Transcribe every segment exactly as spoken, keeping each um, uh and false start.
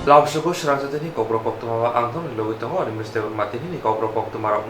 Lamsogo srangsa tini kokrok koktwma ang tongni logwi tongo, ani mistake ma tini ni kokrok koktwma rok.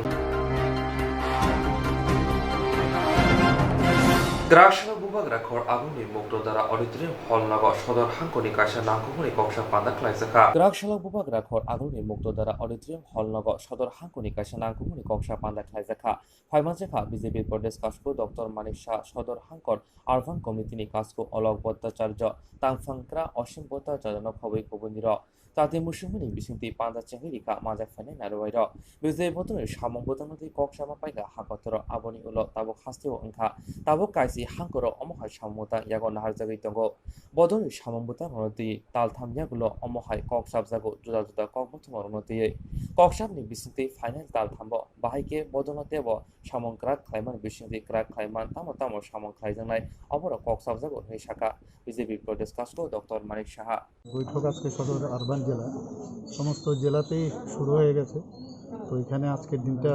Graksalo bubagra khor agungni Muktodara Auditorium Hall nogo sodor hangkoni kaisa nangkukmani koksa panda khlaijakha. Graksalo bubagra khor agungni Muktodara Auditorium Hall nogo sodor hangkoni kaisa nangkukmani koksa panda khlaijakha. Phaimanjakha B J P Pradesh Kasku Doctor Manik Shah, Sodor Hangkor Urban Committee ni Kasku Olok Bhattacharya, Tangphangkra Osim Bhattacharya no khobwi kubunirok. Chati musungmani bisingtwi panda chengwi rikha manjak phainai narwai rok. B J P bodolni samung bwtangno twi kok sama paikha hakotoro aboni ulo tabuk hasteo wngkha. Tabuk kaisi hangkoro omo hai samung bwtang yago naharjagwi tongo. Bodolni samung bwtang rokno twi taltham yagulo omo hai kok sabjago juda juda kok bwthango rokno twiwi. Kok sabni bisingtwi final taltham bo bahai khe bodolno tebo samung kwrak khlaimani bisingtwi kwrak khlaiman tamo tamo samung khlaijaknai oborok kok sabjago hwnwi sakha B J P Pradesh Kasku Doctor Manik Saha. বৈঠক আজকে সদর আরবান জেলা, সমস্ত জেলাতেই শুরু হয়ে গেছে। তো এখানে আজকের দিনটা,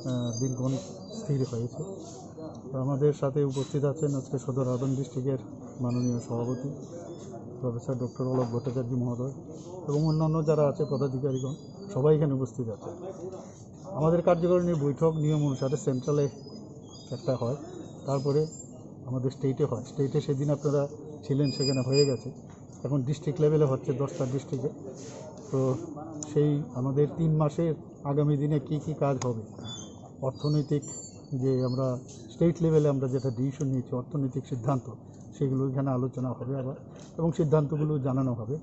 আহ, দিনক্ষণ স্থির হয়েছে। তো আমাদের সাথে উপস্থিত আছেন আজকে সদর আরবান ডিস্ট্রিক্টের মাননীয় সভাপতি প্রফেসর ডক্টর অলক ভট্টাচার্য মহোদয় এবং অন্যান্য যারা আছে পদাধিকারীগণ, সবাই এখানে উপস্থিত আছে। আমাদের কার্যকারিণীর বৈঠক নিয়ম অনুসারে সেন্ট্রালে একটা হয়, তারপরে আমাদের স্টেটে হয়। স্টেটে সেদিন আপনারা ছিলেন, সেখানে হয়ে গেছে। এখন ডিস্ট্রিক্ট লেভেলে হচ্ছে দশটা ডিস্ট্রিক্টে। তো সেই আমাদের তিন মাসের আগামী দিনে কি কি কাজ হবে, অর্থনৈতিক যে আমরা স্টেট লেভেলে আমরা যেটা ডিসিশন নিয়েছি, অর্থনৈতিক সিদ্ধান্ত, সেগুলো এখানে আলোচনা হবে আবার এবং সিদ্ধান্তগুলো জানানো হবে।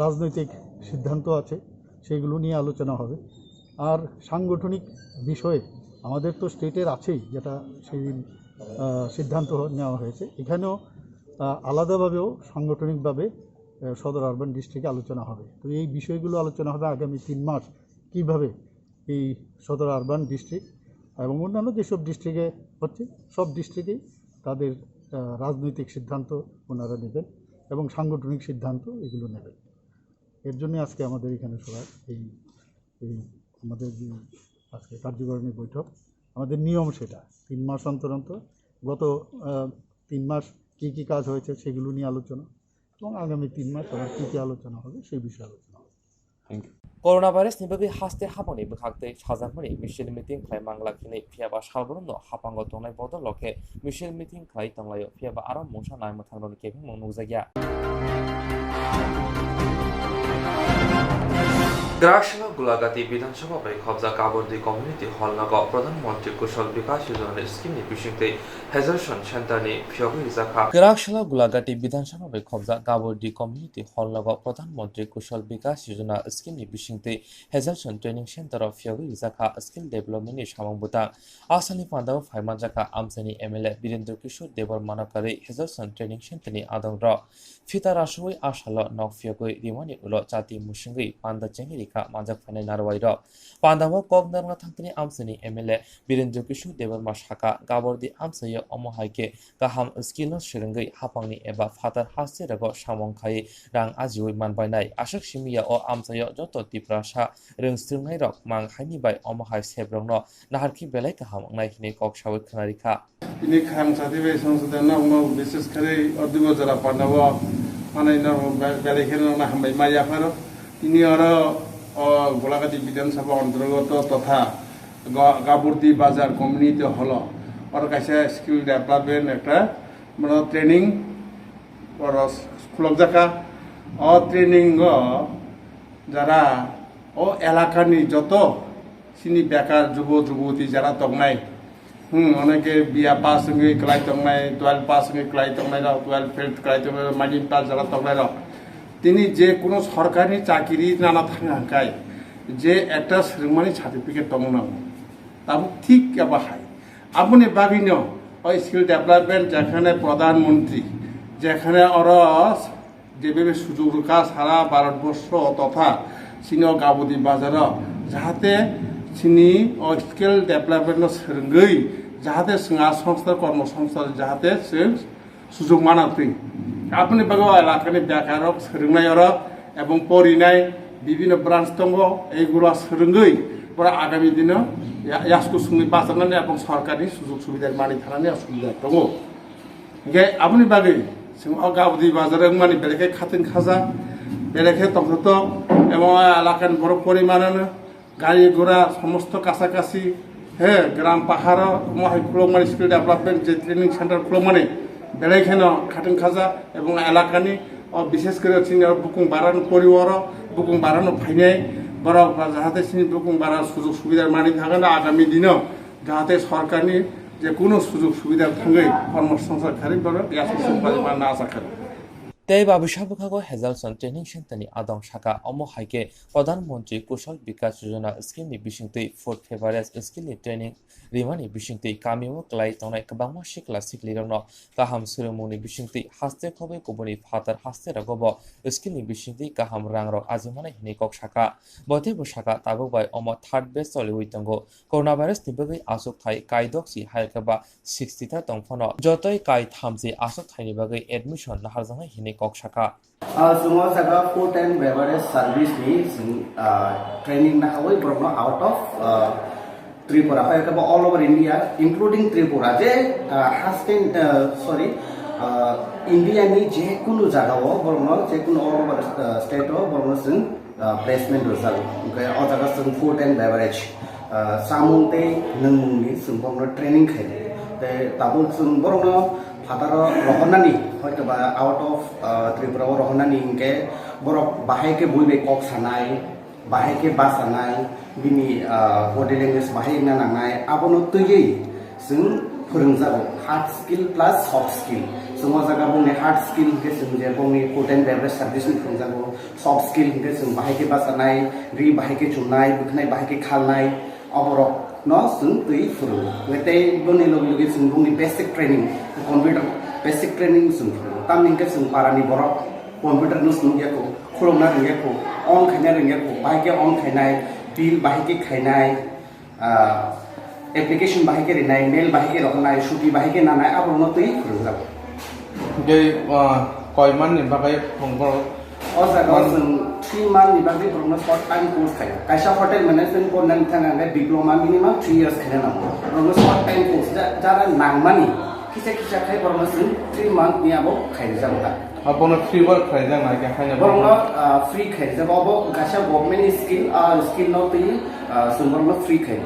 রাজনৈতিক সিদ্ধান্ত আছে, সেগুলো নিয়ে আলোচনা হবে। আর সাংগঠনিক বিষয়ে আমাদের তো স্টেটের আছেই, যেটা সেই দিন, আহ, সিদ্ধান্ত হ-, নেওয়া হয়েছে। এখানেও, আহ, আলাদাভাবেও সাংগঠনিকভাবে, আহ, সদর আরবান ডিস্ট্রিক্টে আলোচনা হবে। তো এই বিষয়গুলো আলোচনা হবে আগামী তিন মাস কীভাবে এই সদর আরবান ডিস্ট্রিক্ট এবং অন্যান্য যেসব ডিস্ট্রিক্টে হচ্ছে, সব ডিস্ট্রিক্টেই তাদের, আহ, রাজনৈতিক সিদ্ধান্ত ওনারা নেবেন এবং সাংগঠনিক সিদ্ধান্ত এগুলো নেবেন। এর জন্য আজকে আমাদের এখানে সভা, এই, এই আমাদের যে আজকে কার্যকারিণী বৈঠক, আমাদের নিয়ম সেটা। তিন মাস অন্তর অন্তর গত, আহ, তিন মাস কী কী কাজ হয়েছে সেগুলো নিয়ে আলোচনা এবং আগামী তিন মাস আবার কী কী আলোচনা হবে সেই বিষয়ে আলোচনা হবে। Thank you. Corona virus ni bagwi haste hapangni bwkhaktwi sajakmani misil meeting khlai mangla khinwi, phiyaba salbrumno hapango tongnai bodol rok khe misil meeting khlai tonglaio, phiyaba aro mungsa naimwthangrokni kebengmung nukjakya. Graksalo Gulagati Bidhan Sabha bai khobjak Gabordi Community Hall nogo Pradhan Mantri Kushal Vikas Yojana scheme ni bisingtwi Health Centre ni phiyogwi rijak kha. Graksalo Gulagati Bidhan Sabha bai khobjak Gabordi Community Hall nogo Pradhan Mantri Kushal Vikas Yojana scheme ni bisingtwi Health Training Centre o phiyogwi rijak kha skill development ni samung bwtang. A salni pandao phai manjak kha amchaini M L A Birendra Kishore Debbarma no kwrwi Health Training Centre ni adong rok. Phita rasui a salo nok phiyogwi rimani ulo chati musungwi panda chengwi rikha manjak phainai narwai rok. Pandao kok narwkna thangtini amchaini M L A Birendra Kishore Debbarma sakha, Gabordi amchaio omo hai khe kaham skill no swrwngwi hapangni eba phatar haste rogo samung khai rang ajiui manbainai. Aswk simi ya o amchaio joto Tiprasa rwng swrwngnairok mang haini bai omo hai sebrokno naharkhe belai kaham wngnai hinwi kok saui khwnarikha. Ini khang sati bai songsoda no uno bises khe Odibojora pandao manai no be-, belai khe no hambai ma yapharo. Ini oro o Golagati Bidhan Sabha antargoto totha Ga-, Gaburdi Bazar Community Hall o oro kaisa skill development ekta mano training oro khulokjakha. O training o jara o elakani joto chini bekar jubo juboti jara tongnai, hmm, oneke B A pass wngwi kwlai tongnai, twelve pass wngwi kwlai tongnai rok, twelve fail kwlai tongnai rok, matric pass jara tongnai rok. Tini je kuno sorkarni chakiri nana thang hangkai je ekta swrwngmani certificate tongna nango. Tabuk thik abo hai. Aboni bagwino o skill development jekhane Pradhan Mantri, jekhane oro jebabe sujog rwkha sara Bharatborsho totha chini o Gabodi bazaro, jahate chini o skill development no swrwngwi jahate chwng a songstha kormo songstha jahate chwng sujog mana twi. Aboni bagwi o elakani bekarrok, swrwngnairok ebong porinai bibhinno branch tongo, eigula swrwngwi borok agami dino ya-, yasku songwi bachanani ebong sorkarni sujog subida mani thanani o subida tongo. Hingke aboni bagwi chwng o Gabodi bazar wngmani belai khe khating khaja. Belai khe tongthoktok, ebong a elakani borok porimanano gari gura somosto kasakasi, he, gram paharo omo hai khulokmani skill development je training center khulokmani belai kheno khatung khaja, ebong elakani o bishes kore chini o bukung barano poriwaro bukung barano phainai borok ba jahate chini bukung bara sujog subida mani thangano agami dino jahate sorkarni je kuno sujog subida thangwi kormo songchar kharwi borok yasuk suk bai manna acha khago. Tei Babisa bwkhago Hazelson Training Center ni adong saka, omo hai khe Pradhan Mantri Kushal Vikas Yojana scheme ni bisingtwi food favourage skill ni training rimani bisingtwi kamio kwlai tongnai kwbangma sikla siklirokno kaham swrwngmungni bisingtwi haste khobwi kubuni phatar haste rogobo skill ni bisingtwi kaham rangrok ajimani hwnwi kok saka. Bo teibo saka tabuk bai omo third batch choliwi tongo. Coronavirus ni bagwi aswk thai kaidok si hai khe ba sixty ta tong phano jotoi kai thamchi aswk thaini bagwi admission naharjaknai hinwi kok saka. Ah, chwng o jaga food and beverage service ni chwng, ah, training nahawi borokno out of, ah, Tripura, hai khe bo all over India, including Tripura, je, ah, hasten, ah, sorry, ah, India ni je kunu jaga o borokno, je kunu all over, ah, state o borokno chwng ah, placement rwjak. Hwnkhe o jaga chwng food and beverage, ah, chamung tei nwngmungni chwng borokno training khaidi. Tei tabuk chwng borokno phataro rohornani, hoitoba out of, ah, Tripura o rohornani hwnkhe borok bahai khe bui bai kok sanai, bahai khe bachanai, bini, ah, body language bahai wngna nangnai, abono twiwi chwng phwrwngjago. Hard skill plus soft skill. Chwng o jaga bongni hard skill hwnkhe chwng je bongni food and beverage service ni phwrwngjago. Soft skill hwnkhe chwng bahai khe bachanai, ri bahai khe chumnai, bwkhnai bahai khe khalnai, oborokno chwng twi phwrwngo. Hwnkhe tei boni logi logi chwng bongni basic training, computer basic training chwng phwrwngo. Tamni hwnkhe chwng parani borok computer no swng ya kho, khulokna rwng ya kho, on khaina rwng ya kho, bahai khe on khainai, bill bahai khe khainai, ah, application bahai khe rinai, mail bahai khe rohornai, suti bahai khe nanai, aborokno twi phwrwngjago. Tei, ah, koi manni bagwi borok O jaga o man- chwng three month ni bagwi borokno short time course khaio. Kaisa hotel management pornani thang hwnkhe diploma minimum three years khaina nango. Borokno short time course ja-, jara nangmani kisa kisa khai borokno chwng three month ni abo khairwjago ta. Abono free work khlaijaknai khe haino Borokno, ah, free khairwjago. Abo kaisa government ni skill, ah, skill no twi, ah, chwng borokno free khaio.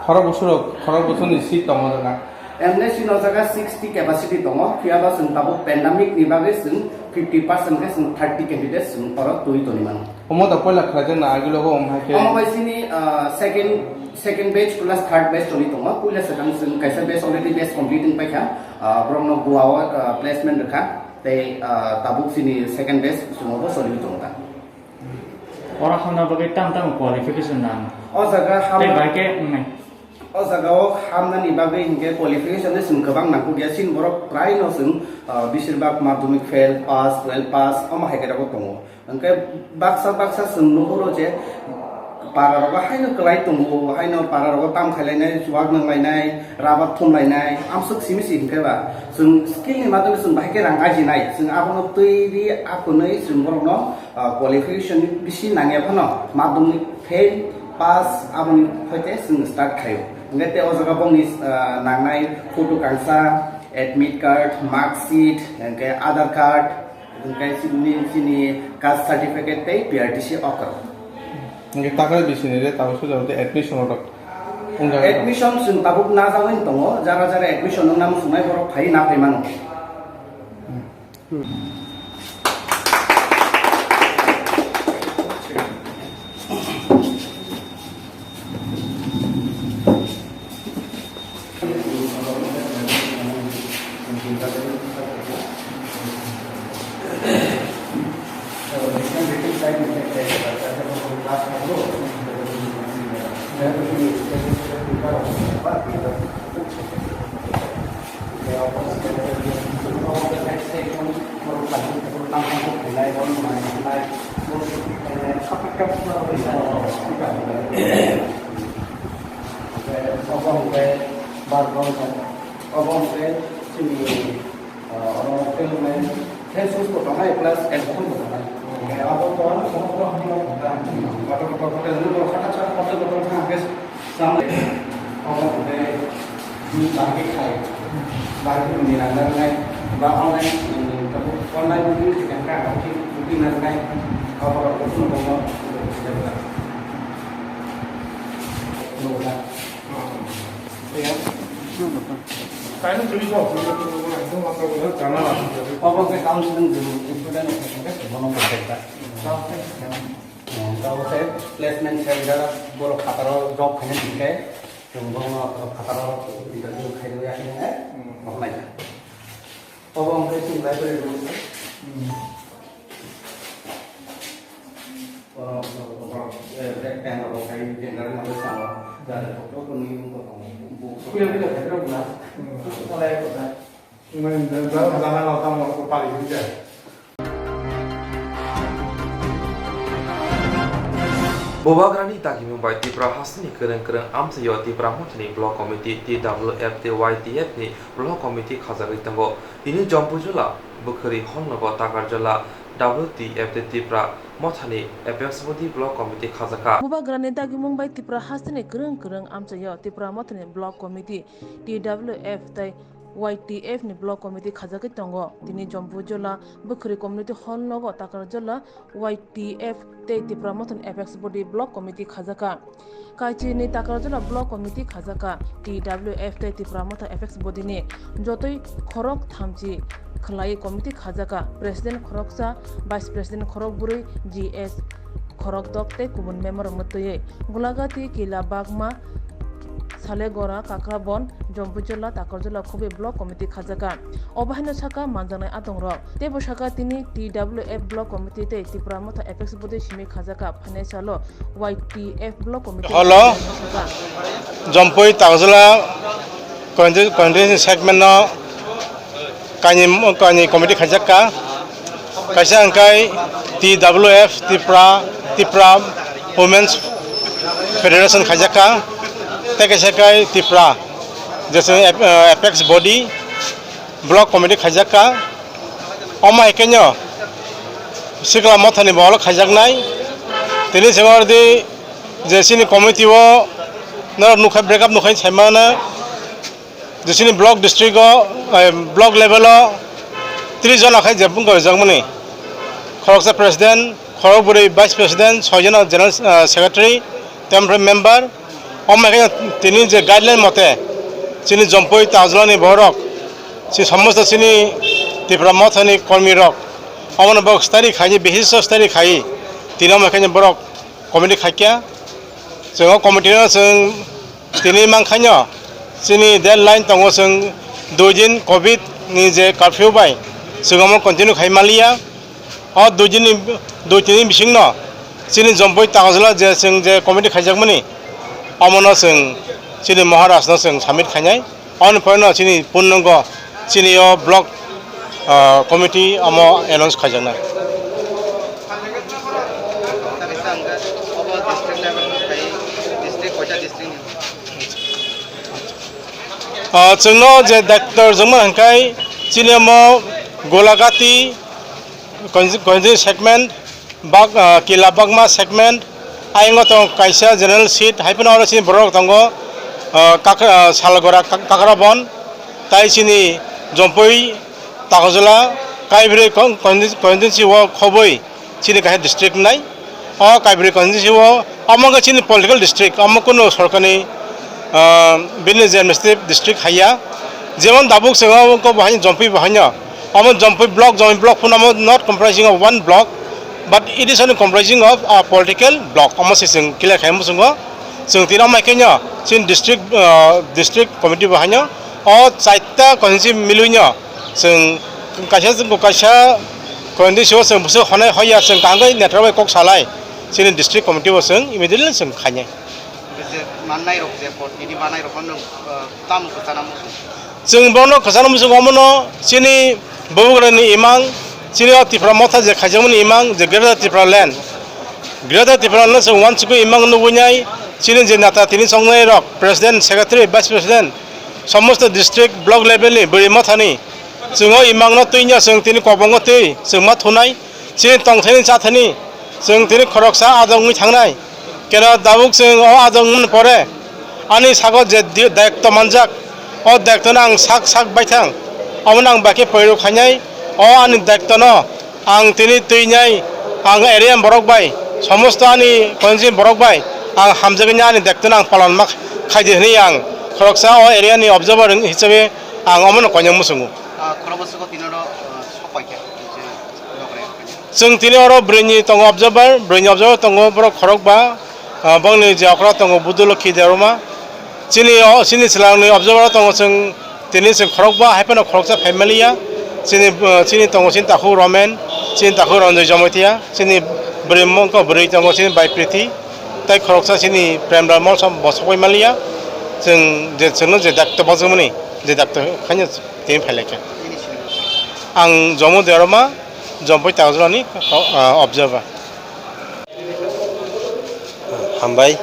Khorok bosoro, khorok bosorni seat tongo jaga. Emne sino jaga sixty capacity tongo, phiya ba chwng tabuk pandemic ni bagwi chwng fifty percent khe chwng thirty candidates chwng oro twi toni mano. Omo da poila khlaijakna agilo bo omo hai khe. Omo bai sini, ah, second, second batch plus third batch toni tongo. Puila swkang chwng kaisa batch already batch complete wng paikha. Ah, borokno Goa o, ah, placement rwkha. Tei, ah, tabuk sini second batch chwng obo choli tongo ta. Oro hamna bagwi tam tamo qualification nang. O jaga hamna Tei bai khe, mm. O jaga o hamnani bagwi hinkhe qualification ni chwng kwbang nangkukya, chini borok prai no chwng, ah, beshirbak madhyamik fail, pass, twelve pass, omo hai khe rwgwi tongo. Hinkhe baksa baksa chwng nuhuro je para rogo haino kwlai tongo, haino para rogo tam khailainai, chuwak nanglainai, rubber thumlainai, amswk simi si hinkhe ba chwng skill ni madhyame chwng bahai khe rang ajinai, chwng abono twi ri akhunwi chwng borokno ah, qualification bisi nangya phano madhyamik fail, pass aboni hoite chwng start khaio. Hingke tei o jaga bongni, ah, nangnai photo kangsa, admit card, mark sheet, hingke Aadhaar card, hingke chini, chini caste certificate tei P R T C okra. Hingke takhai bisini re tamo soja hoite admission orok wngkha. Admission chwng tabuk najagwi tongo, jara jara admission wngna muchungnai borok phai na phai mano. Obo hwnkhe bar ghonta, obo hwnkhe chini, ah, oro film ni, khe sus bo tongnai plus action bo tongnai. Abo to ano kotor kotor hotel ni borok kha kha hotel bo tong thang khe samai. Obo hwnkhe ni bahai khai, bahai ni rang rang nai, ba online, mm, online ni khe kha kha. Obo khe counseling student bono contact ta. Tamo khe placement center borok phataro job khaina hingkhe chwng bono phataro interview khairwi yakhe hwnwi noknai. Obo hwnkhe chwng library room. Borok, borok, eh, black pen rok khai general knowledge tamo. Jare photo ko nini wngkha tamo. Bo kuya kuya photo rok na. Olai ko da. Ngai da, da, da, da, da, tamo ko pali kuya. Bubagrani dagimung bai Tripura hasteni kwrwng kwrwng amchaio Tipra Mothani Block Committee, T W F tei Y T F ni Block Committee khajagwi tongo. Tini Jompuijula Bwkhwrwi hall nogo Takarjala W T F tei Tipra Mothani Apex Body Block Committee khajakha. Bubagrani dagimung bai Tripura hasteni kwrwng kwrwng amchaio Tipra Mothani Block Committee, T W F tei Y T F ni Block Committee khajagwi tongo. Tini Jompuijula Bwkhwrwi Community Hall nogo Takarjala Y T F tei Tipra Mothani Apex Body Block Committee khajakha. Kaichini Takarjala Block Committee khajakha, T W F tei Tipra Motha Apex Body ni jotoi khorok thamchi khwlai committee khajakha, President khoroksa, Vice President khorok bwrwi, G S khorok dok tei kubun member rokno twiwi Golagati, Kila Bagma, Salegora, Kakrabon, Jompuijala, Takarjala khubui Block Committee khajakha. Obo haino sakha manjaknai atongrok. Teibo sakha tini T W F Block Committee tei Tipra Motha Apex Body simi khajakha phainai salo Y T F Block Committee. Holo, sakha. Jompui Takarjala consti-, constituency segment no kaini, kaini committee khaijak kha. Kaisa hwnkhe T W F, Tipra, Tipra Women's Federation khaijak kha. Tei kaisa khe Tipra, je chwng ap-, eh, apex body, block committee khaijak kha. Omo hai khe no Sikla Mothani bo olo khaijaknai. Tini se oro di je chini committee o norok nukha, break up nukha sai mano. Je chini block district o, eh, block level o tris jona khai je bung gori jakmani. Khoroksa president, khorok bwrwi vice president, soi jona general, eh, secretary, tei member. Omo hai khe tini je guideline mote chini Jompui Takarjala ni borok, chini somosto chini Tipra Mothani kormi rok, omono borok study khai, bishisto study khai, tini omo hai khe borok committee khai kha. Chwng o committee no chwng tini mankhaino chini deadline tongo, chwng dui din covid ni je curfew bai chwng omo continue khai manliya. O dui din ni, dui tin ni bisingno chini Jompui Takarjala je chwng je committee khaijakmani, omono chwng chini Maharaj no chwng submit khainai. Aboni pore no chini purnango chini o block, ah, committee omo announce khaijaknai. Ah, chwngno je daitw rwjakmani hwnkhai chini omo Golagati, Konj-, Konjwini segment, Bak-, ah, Kila Bagma segment, ayang o tongo kaisa general seat, hai phano oro chini borok rok tongo, ah, Kak-, ah, Salgora, Kak-, Kakrabon, tai chini Jompui, Takarjala, Kaibrwi con-, consti-, constituency o khobwi chini kaisa district wngnai. O Kaibrwi constituency o omo wngkha chini political district, omo kunu sorkarni, ah, bini je administrative district haiya. Jemon tabuk chwng omo wngkha bo haino Jompui bo haino. Omo Jompui block, Jompui block phano omo not comprising of one block, but it is only comprising of a political block. Omo se chwng clear khai muchungo. Chwng tini omo hai khe no chini district, ah, district committee bo haino o chaita constituency milwi no chwng kaisa, chwng kaisa constituency o chwng bwswk honai hoya chwng kaham khe network bai kok salai chini district committee bo chwng immediately chwng khainai. Je mannairok, je pot nini manairok, bono, eh, tamo kwchana muchung? Chwng bono kwchana muchung, omono chini bubagrani imang, chini o Tipra Motha je khaijakmani imang, je Greater Tripura Land. Greater Tripura Land no chwng uansukwi imang nugwi nai, chini je neta tini chongnairok, President, Secretary, Vice President, somosto district, block level ni bwrwi mothani, chwng o imang no twi no chwng tini kobongo twi chwng ma thunai. Chini tongthani chathani chwng tini khoroksa adong wngwi thangnai. Keno tabuk chwng o adong wngmani pore ani sago je di-, daitw manjak, o daitw no ang sak sak baithang, omono ang bai khe poiro khainai. O ani daitw no Ang tini twinai, ang area ni borok bai, somosto ani constituency borok bai, ang hamjagwi ani daitwno ang palon ma khaidi hwnwi ang khoroksa o area ni observer hisabe ang omono koinai muchungo. Ah, khoroksa ko tini oro, ah, sok paikha, je nok re. Chwng tini oro bwrwi ni tongo observer, bwrwi ni observer tongo borok khorokba, ah, bongni je okra tongo Budulokhi Debbarma. Chini o, chini chwlangni observer tongo chwng, tini chwng khorokba, hai phano khoroksa phai maliya. Chini, ah, chini tongo chini takhuk Romen, chini takhuk Ranjoy Jomotia, chini bwrwi mongkha bwrwi tongo chini bai Prithi, tei khoroksa chini Premlal Molsom bo sokbai maliya. Chwng je chwngno je dakto bajwkmani, je dakto khaino tini phailaikha. Ang Jomo Debbarma, Jompui Takarjolani, ah, observer. Hambai,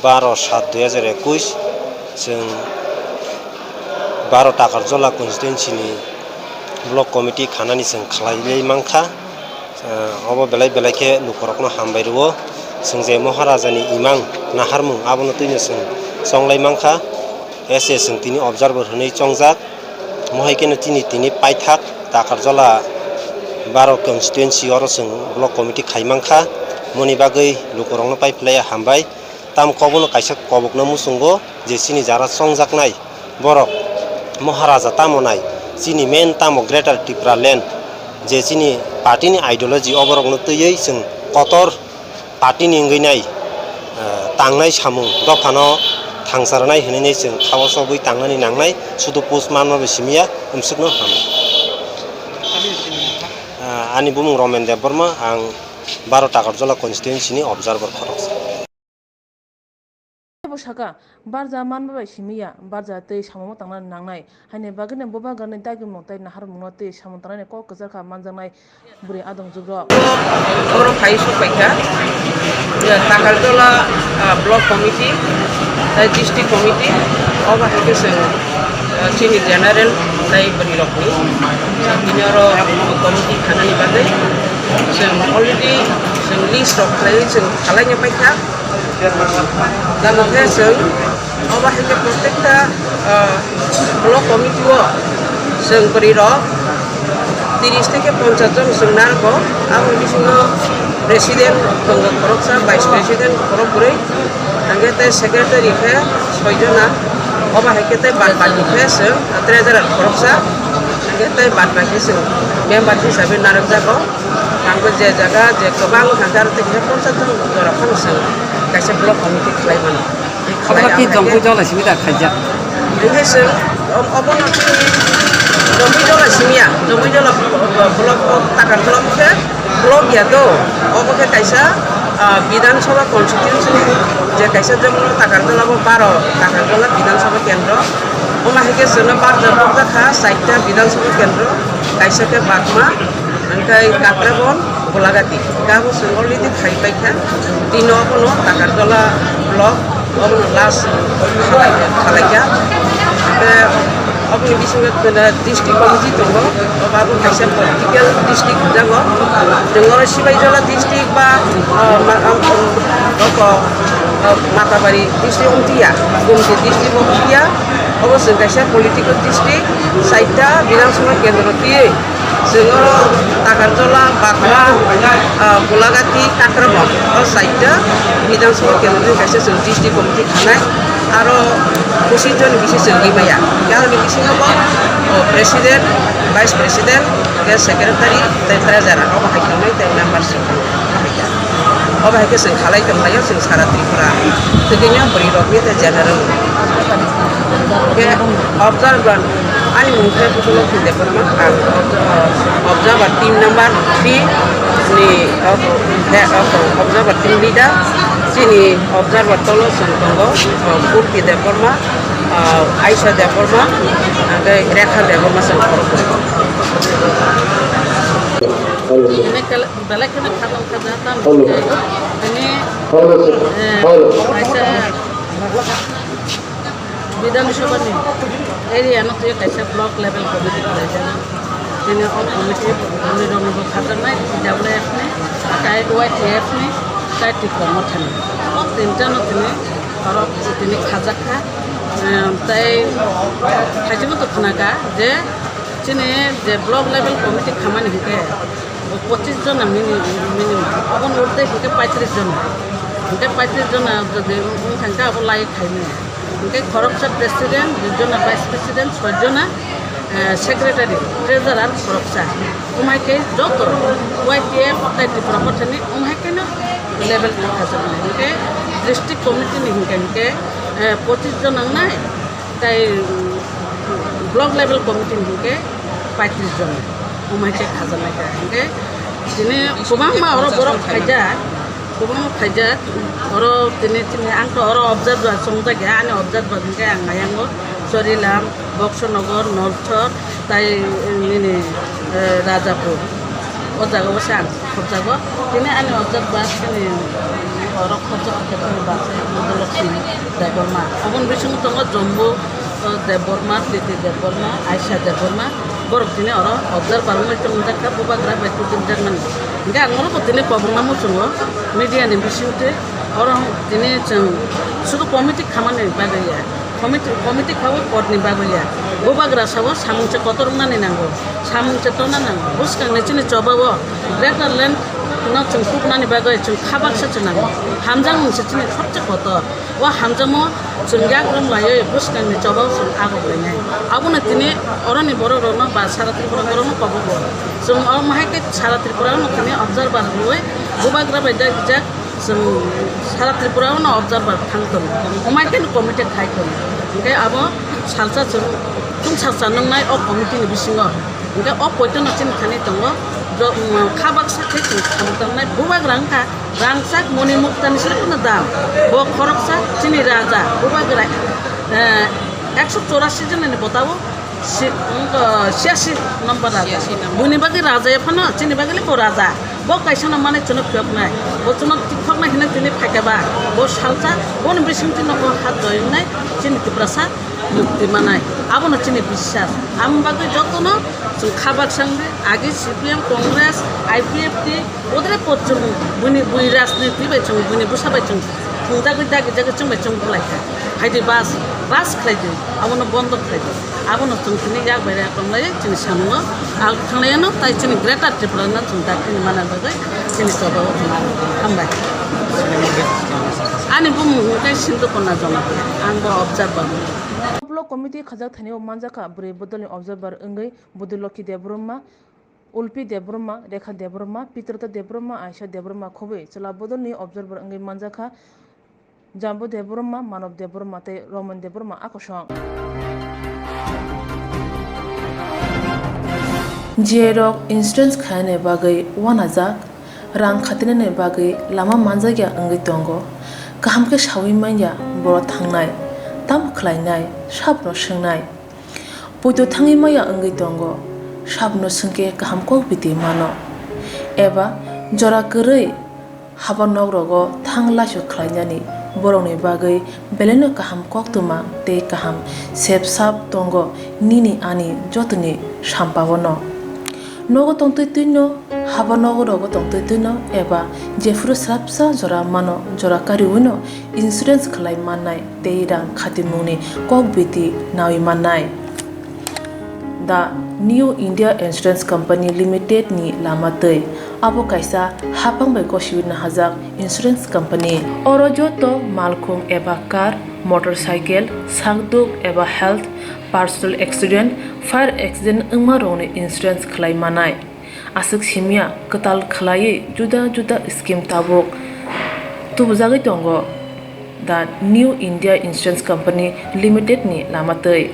baro sat dui hazar ekush, chwng baro Takarjola constituency ni block committee khanani chwng khlaiwi mankha. Obo belai belai khe lukurokno hambai rwo. Chwng je Maharaja ni imang naharmung abono twino chwng chonglai mankha. Ese chwng tini observer hwnwi chongjak. Mohai kheno chini tini paithak Takarjola baro constituency oro chwng block committee khai mankha. Moni bagwi lukurokno pai phlaiya hambai. Tamo kobono kaisa kobokno muchungo je chini jara chongjaknai borok Maharaja tamo nai, chini main tamo Greater Tipraland, je chini party ni ideology oborokno twiwi chwng kotor party ni wngwi nai, eh, tangnai samung dophano thangsa rwnai hwnwi nai chwng khao chobwi tangnani nangnai, sudu post manma bai simiya, umsukno hamya. Ah, ani bumung Romen Debbarma, ang baro Takarjola constituency ni observer khoroksa. Bo saka, barja manma bai simiya, barja tei samungno tangna nangnai. Haini bagwino boba ganani dagimung tei naharmungno tei samung tangnani kok kwchar kha manjaknai bwrwi adong jugrok. Oro phai sok paikha, ya, Takarjola, ah, block committee, tei district committee, obo hai khe chwng, ah, chini general tei bwrwi rokni, tini oro committee khanani bagwi chwng already chwng list rok khlaiwi chwng khalaina paikha. Tamo khe chwng obo hai khe protekta, ah, block committee o chwng bwrwi rok tiris theke ponchash jon chwng narwgo. Aboni bisingo president tongo khoroksa, vice president khorok bwrwi, hwnkhe tei secretary khe soi jona. Obo hai khe tei bad baki khe chwng treasurer khoroksa, hwnkhe tei bad baki chwng member hisabe narwkjago. Ang bo je jaga je kwbang hwnka aro tei kisa ponchash jon jora phano chwng kaisa block committee khlai mano. Obo khe Jompui Jola simi da khaijak. Hingke chwng obono chini Jompui Jola simi ya, Jompui Jola block o Takarjola khe block ya do. Obo khe kaisa, ah, Bidhan Sabha constituency je kaisa jemon Takarjola bo baro Takarjola Bidhan Sabha kendro. Omo hai khe chwngno barjak nukjak kha, chaita Bidhan Sabha kendro, kaisa khe Bagma, hwnkhe Kakrabon, Golagati. Gabo chwng already khai paikha. Tino abono Takarjola block, obono last khalai-, khalaikha. Hwnkhe oboni bisingo district committee tongo, obo kaisa political district hwnjago. Chwng oro Sibaijola district ba, ah, ma-, ah, oko, ah, Matabari district wngtiya, Gumti district wngtiya. Obo chwng kaisa political district, chaita Bidhan Sabha kendro twiwi chwng oro Takarjola, Bagma, ah, Golagati, Kakrabon, o chaita Bidhan Sabha kendro twiwi kaisa chwng district committee khanai, aro pochin joni bisi chwng rimaya. Yang ni bisingo bo, o, president, vice president, tei secretary, tei treasurer, obo hai khe wngnai tei membership. Obo hai khe chwng khalai tonglaio chwng sara Tripura. Tei tini o bwrwi rokni tei general. Khe observer, ani mung khe Putulo Phil Debbarma, ang observer team number three ni, o, khe, o, observer team leader. Chini observer tolo chwng tongo, o, Purti Debbarma, o, Aisha Debbarma, tei Rekha Debbarma chwng khoroknwi. Belai kheno khatang kha jata. Hello. Tini, hello, sir. Eh, hello. Kaisa Bidhan Sabha ni area no twi kaisa block level committee khlaijak. Tini o committee ni rong bo khajaknai, W F ni, tai Y T F ni, tai Tipra Motha ni. O tinta no tini oro tini khajak kha. Em, tai khaijak to khna kha je chini je block level committee khamani hinkhe Pochis jona mini-, minimum. Aboni urde hinkhe paitris jona. Hinkhe paitris jona jodi wngkha hinkhe abo lai khaimani. Hinkhe khoroksa president, dui jona vice president, soi jona, eh, secretary, treasurer khoroksa. Umhai khe joto Y T F tei Tripura Mothani umhai kheno level thangkha jona. Hinkhe district committee ni hinkhe hinkhe, eh, pochis jona wngnai. Tai, um, block level committee ni hinkhe paitris jon, umai khe khajaknai kha. Hinkhe tini kwbangma oro borok phaijak, kwbangma phaijak, oro tini, tini ang to oro observer chongjak ya, ani observer hinkhe ang ayango Chorilam, Boksonogor, Nolchor, tai, eh, nini, eh, Rajapur. O jaga o se ang khobjago. Tini ani observer bus tini oro khobjak khe tini bus se Budolokhi Debbarma. Oboni bisingo tongo Jombo, eh, Debbarma, Titi Debbarma, Aisha Debbarma. Borok tini oro observer wngwi tongjakha, bubagra bai tubunjakmani. Hinkhe ang oro bo tini kobokma muchungo media ni bisingtwi oro tini chwng sudu committee khamani bagwi ya. Committee, committee khaui podni bagwi ya. Bubagra sao samung se kotor wngnani nango, samung se tonna nango. Bwskangni chini chobao greater land no chwng tubunani bagwi chwng kha baksa se nango. Hamjakmung se chini sobse kotor. O hamjakmung chwng yak romlaiwi bwskangni chobao chwng agok lainai. Abono tini oroni borok rokno ba sara Tripura borokno kobogo. Chwng omo hai khe sara Tripura no tini observer rwui bubagra bai jak jak Chwng sara Tripura o no observer thang tongo, omo hai khe no committee khai tongo. Hinkhe abo salsa chwng chwng salsa nwngnai o committee ni bisingo. Hinkhe o poito no chini thani tongo, jo-, um, kha baksa khe chwng thangwi tongnai. Bubagra wngkha rangchak moni mukta ni sle phano dam. Bo khoroksa chini raja, bubagra, eh, ekso chorasi jona ni bota o. Si-, wngkha, siasi number raja. Siasi number. Buini bagwi raja ya phano, chini bagwi le bo raja. Bo kaisa no mane chwngno phiyoknai. Bo chwngno tikhoknai hinwi tini phaikha ba. Bo salsa, boni bising twi no bo hat joyoknai, chini Tiprasa mukti manai. Abono chini biswas. Amo bagwi jotono chwng kha baksa wngwi agi C P M, Congress, I P F T, Odre pot chwng buini bui rajniti bai chwng buini bwsa bai chwng thungjagwi dagi jagwi chwng bai chwng bwlai kha. Phaidi bus, bus khlaidi, abono bondo khlaidi. Abono chwng tini yak bai yak tonglai chini samungo. Ang thanglai ano tai chini Greater Tripura no chwng dakti ni mana bagwi chini choba o chwng aro hambai. Ani bumung hwnkhe Sindhu Kona Jamatia, ang bo observer. Block committee khajak thani o manjakha bwrwi bodolni observer wngwi Budulokhi Debbarma, Ulpi Debbarma, Rekha Debbarma, Pitrata Debbarma, Aisha Debbarma khobwi chwla bodolni observer wngwi manjakha Jambu Debbarma, Manob Debbarma tei Roman Debbarma a kosong. J rok insurance khainani bagwi uanajak, rang khatinani bagwi lama manjakya wngwi tongo. Kaham khe saui manya borok thangnai, tamo khlainai, sabno swngnai. Poito thangwi maya wngwi tongo, sabno swngkhe kaham kok biti mano. Eba jora kwrwi haba nokrogo thang laisu khlainani borokni bagwi belaino kaham koktwma tei kaham sep sap tongo nini ani jotoni sampao no. Nogo tongtwi twino, haba nokrogo tongtwi twino eba jephuru swrapsa jora mano jora kariwino insurance khlai mannai tei rang khatimungni kok biti naui mannai. The New India Insurance Company Limited ni lama twi abo kaisa haphang bai gosiwi nahajak insurance company. Oro joto malkhung eba car, motorcycle, sakduk eba health, personal accident, fire accident wngma rokni insurance khlai manai. Aswk simya kwtal khlaiwi juda juda scheme tabuk tubujagwi tongo the New India Insurance Company Limited ni lama twi.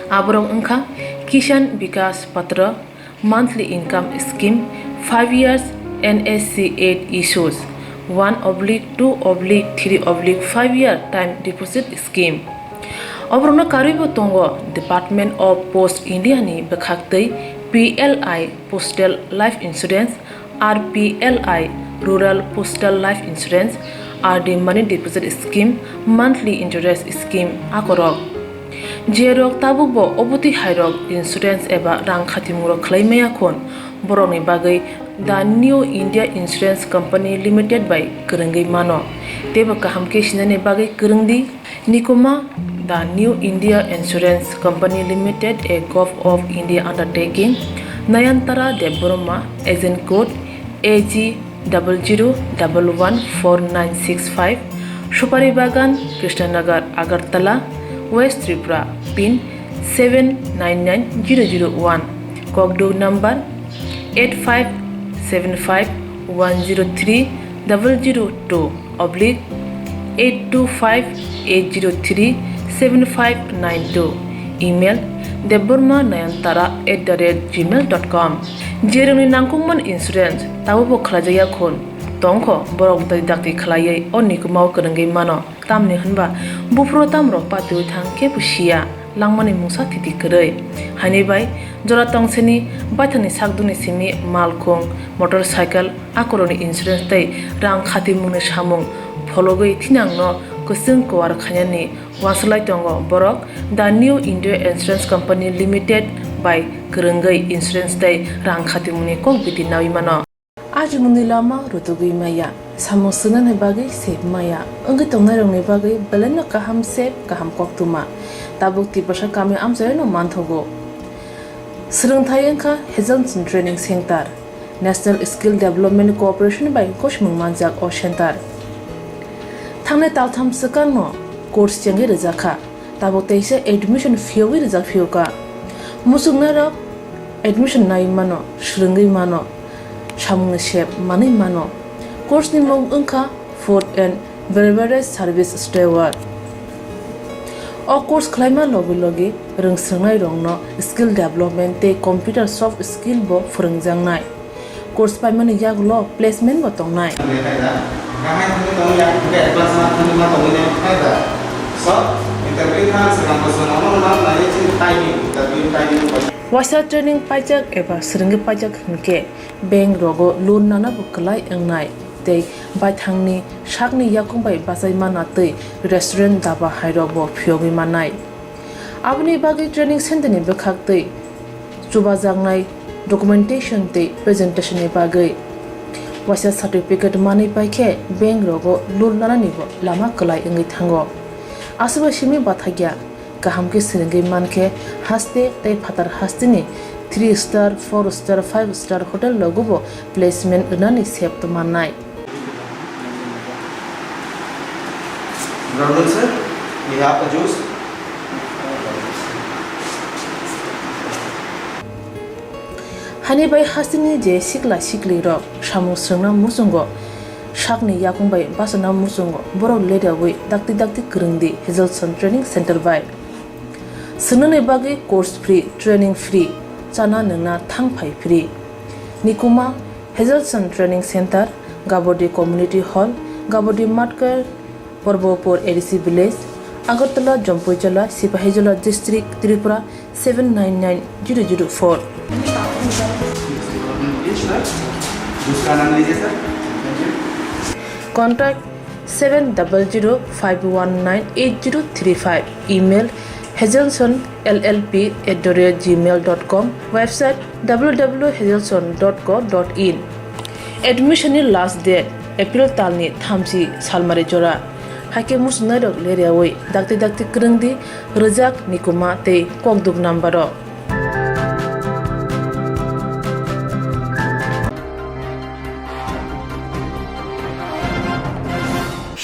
Aborok wngkha Kisan Vikas Patra, monthly income scheme, five years N S C eight issues, one oblique two oblique three oblique five year time deposit scheme. Oborokno karwibo tongo Department of Post India ni bwkhaktwi P L I Postal Life Insurance, R P L I Rural Postal Life Insurance, R D Money Deposit Scheme, Monthly Interest Scheme akorok. Jerok tabukbo obotwi hairok insurance eba rang khatimungrok khlai maya khun, borokni bagwi The New India Insurance Company Limited bai kwrwngwi mano. Teibo kaham khe sinani bagwi kwrwngdi. Nikuma, The New India Insurance Company Limited, a Govt of India undertaking, Nayantara Debbarma, agent code A G double zero double one four nine six five, Supari Bagan, Krishnanagar, Agartala, West Tripura, pin seven nine nine zero zero one, kokduk number eight five seven five one zero three double zero two oblique eight two five eight zero three seven five nine two, email debbarma nayantara at the rate gmail dot com. Jerwngni nangkukmani insurance tabukbo khlaijakya khun tongkho, borok dakti dakti khlaiwi o nikumao kwrwngwi mano, tamni hwnba buphuru tamrok patiwi thang kebo siya. Langmani mungsa thiti kwrwi. Haini bai jora tongseni baithangni sakdukni simi malkhung, motorcycle, akorokni insurance tei rang khatimungni samung phologwi thinangno kwchwng kuar khainani uansuk lai tongo borok. The New India Insurance Company Limited bai kwrwngwi insurance tei rang khatimungni kok biti naui mano. Ajimungni lama rutugwi maya, samung swngnani bagwi sep maya, wngwi tongnairokni bagwi belaino kaham sep, kaham koktwma. Tabuk Tiprasa kami amchaino manthogo. Swrwngthai wngkha Hazelson Training Center, National Skill Development Corporation bai gosimung manjak o center. Thangnai taltham swkangno course chengwi rwjakha. Tabuk teisa admission phiyogwi rijak phiyokha. Muchungnairok admission nai mano, swrwngwi mano, samungni sep manwi mano. Course ni mung wngkha Food and Beverage Service Steward. O course khlaima logi logi rwngswrwngnairokno skill development tei computer soft skill bo phwrwngjaknai. Course paimani yagulo placement bo tongnai. Waisa training paijak eba swrwngwi paijak hinkhe bank rogo loan nana bo kwlai wngnai tei baithangni sakni yakung bai bachai mana tei restaurant daba hai rok bo phiyogwi mannai. Aboni bagwi training center ni bwkhak tei chubajaknai documentation tei presentation ni bagwi waisa certificate manwi paikhe bank rogo loan nanani bo lama kwlai wngwi thango. Aswkbai simi bathakya kaham khe swrwngwi mankhe haste tei phatar hasteni three star, four star, five star hotel rogo bo placement rwnani sep tongmannai. Brother sir, we have a juice. Hani bai hasteni je sikla sikli rok samung swrwngna muchungo sakni yakung bai bachana muchungo borok ledawi dakti dakti kwrwngdi Hazelson Training Center bai. Swngnani bagwi course free, training free, chana nwngna thang phai free. Nikuma Hazelson Training Center, Gabodi Community Hall, Gabodi Matkar, Porbopur A D C Village, Agartala, Jampuijala, Sipahijola District, Tripura seven nine nine zero zero four. Contact seven double zero five one nine eight zero three five. Email hazelson L L P at the rate gmail dot com. Website w w w hazelson dot co dot in. Admission ni last date April talni thamchi salmari jora. Haikhe muchungnairok leryawi dakti dakti kwrwngdi rwjak nikuma tei kokduk number o.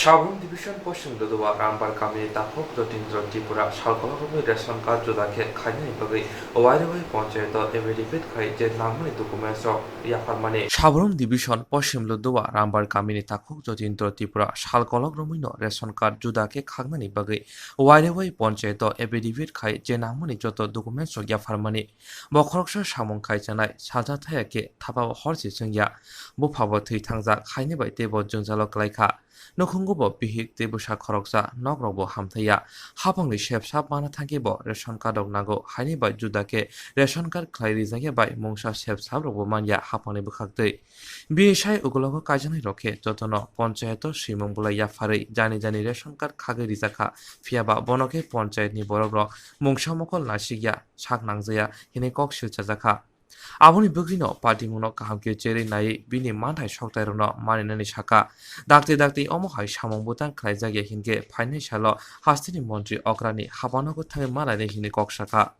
Sabrum Division Poschim Lodua Rambar Kamini Takhuk Jotindra Tripura salkolok romwi ration card juda khe khainani bagwi Wairewai Panchayato affidavit khai je nangmani documents rok yapharmani. Sabrum Division Poschim Lodua Rambar Kamini Takhuk Jotindra Tripura salkolok romwino ration card juda khe khaknani bagwi Wairewai Panchayato affidavit khai je nangmani joto documents rok yapharmani. Bo khoroksa samung khai chanai, salsa thaya khe thapao hor se chwngya. Buphabo thwi thangjak, haini bai teibo jwngjalo kwlai kha. Nukhungo bo bihik tei bwsa khoroksa, nok rok bo hamthaiya. Hapangni sep sap mana thangkhe bo ration card rok nango, haini bai juda khe ration card khlai rijak ya bai mungsa sep sap rok bo manya hapangni bwkhak twi. Bini sai ukulogo kaijaknai rok khe jotono ponchayato swimung bulai yapharwi jani jani ration card khagwi rijak kha, phiya ba bono khe ponchayat ni borok rok mungsa mokol naisik ya, sak nangjaya hinwi kok silchajak kha. Aboni bwkrwino party mungno kaham khe cherwi naiwi bini manthai soktai rokno maninani saka. Dakti dakti omo hai samung bwtang khlaijak ya hinkhe phainai salo hasteni montri okrani hapano kwthangwi malainai hinwi kok sakha.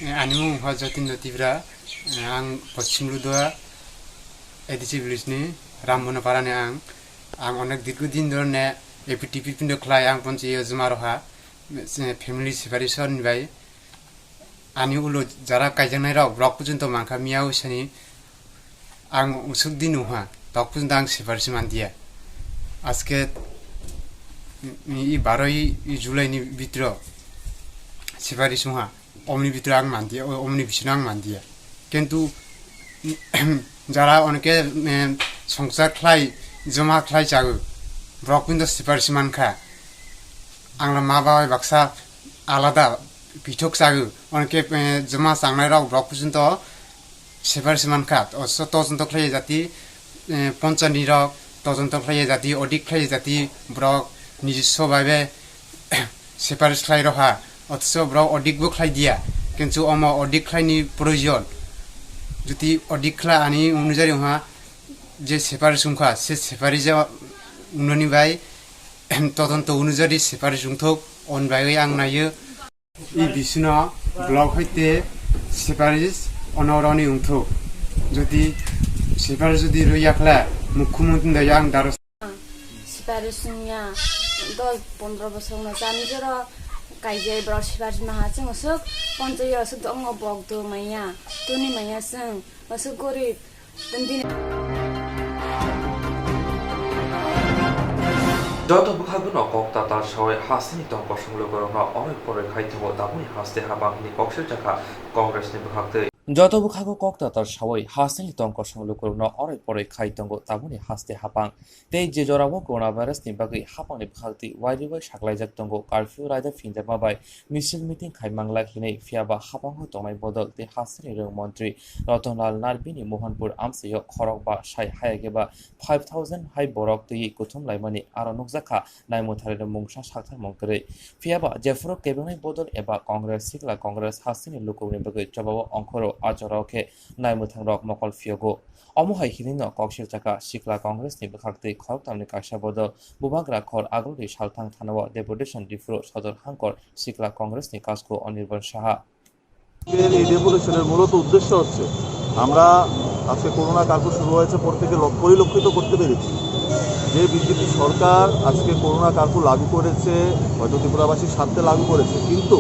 Ani mung wngkha Jatindra Tripura, ang Poschim Ludua A D C village ni Rambono Para ni ang. Ang onek dirgo din dhorone A P T P pindo khlai ang ponchi yo juma roha, family separation ni bai. Ani ulo jara kaijaknai rok, borok porjonto mankha miya usani. Ang usuk din wngha, tok porjonto ang separation mandiya. Aske i baro i July ni bitro separation wngha, omni bitro ang mandiya, o-, omni bisino ang mandiya. Kintu jara onke, em, songchar khlai, joma khlai chago, borok porjonto separation mankha. Ang ma babai baksa alada pithok chago, onke, eh, joma changnai rok borok porjonto separation mankha. O so todonto khlai jati, eh, ponchani rok todonto khlai jati, audit khlai jati, borok nijiswa bhabe separation khlai roha. Othocho borok audit bo khlai diya, kintu omo audit khlaini proyojon. Jodi audit khla ani onujari wngha je separation wngkha, se separation wngnani bai todonto onujari separation wngthok, on bagwi ang naio. I bisino block hoite separation ono roni wngthok. Jodi separation jodi rwya khle, mukhyamantri bai ang daro. Separation wngya dos pondro bosor no chani jero kaijai borok separation maha chwng usuk ponchai usuk dongo bok do manya tuni manya chwng usuk gorib. Joto bwkhago no kok tatar sawi hasteni tongkosong lukurokno oroi poroi khai tongo, tabukni haste habang hwnwi kok sirjakha Congressni bwkhaktwi. Joto bwkhago kok tatar sawi hasteni tongkosong lukurokno oroi poroi khai tongo, tabukni haste habang. Tei je jorao coronavirusni bagwi habangni bwkhaktwi wairiwi saklaijak tongo, curfew raida phinjakma bai misil meeting khai manglak hinwi, phiyaba habango tongnai bodol tei hasteni rwng montri Ratanlal Narvik ni Mohanpur amchaio khorok ba sai hayakhe ba five thousand hai borok twiwi kuthum laimani aro nukjakha naimwtharino mungsa sakthar mung kwrwi. Phiyaba jephuru kebengnai bodol eba Congress sikla Congress hasteni lukurokni bagwi chobao ongkhoro a jorao khe naimwthangrok mokol phiyogo. Omo hai hinwino kok sirjakha sikla Congressni bwkhaktwi khoroktamni kaisa bodol Bubagra khor Aguldi Salthang thanao deputation Diphu sodor hangkor sikla Congressni kasku Anirban Saha. আজকের এই ডেপুটেশনের মূলত উদ্দেশ্য হচ্ছে, আমরা আজকে corona curfew শুরু হয়েছে পর থেকে লক-, পরিলক্ষিত করতে পেরেছি যে বিজেপি সরকার আজকে করোনা কার্ফু লাগু করেছে, হয়তো ত্রিপুরাবাসীর স্বার্থে লাগু করেছে, কিন্তু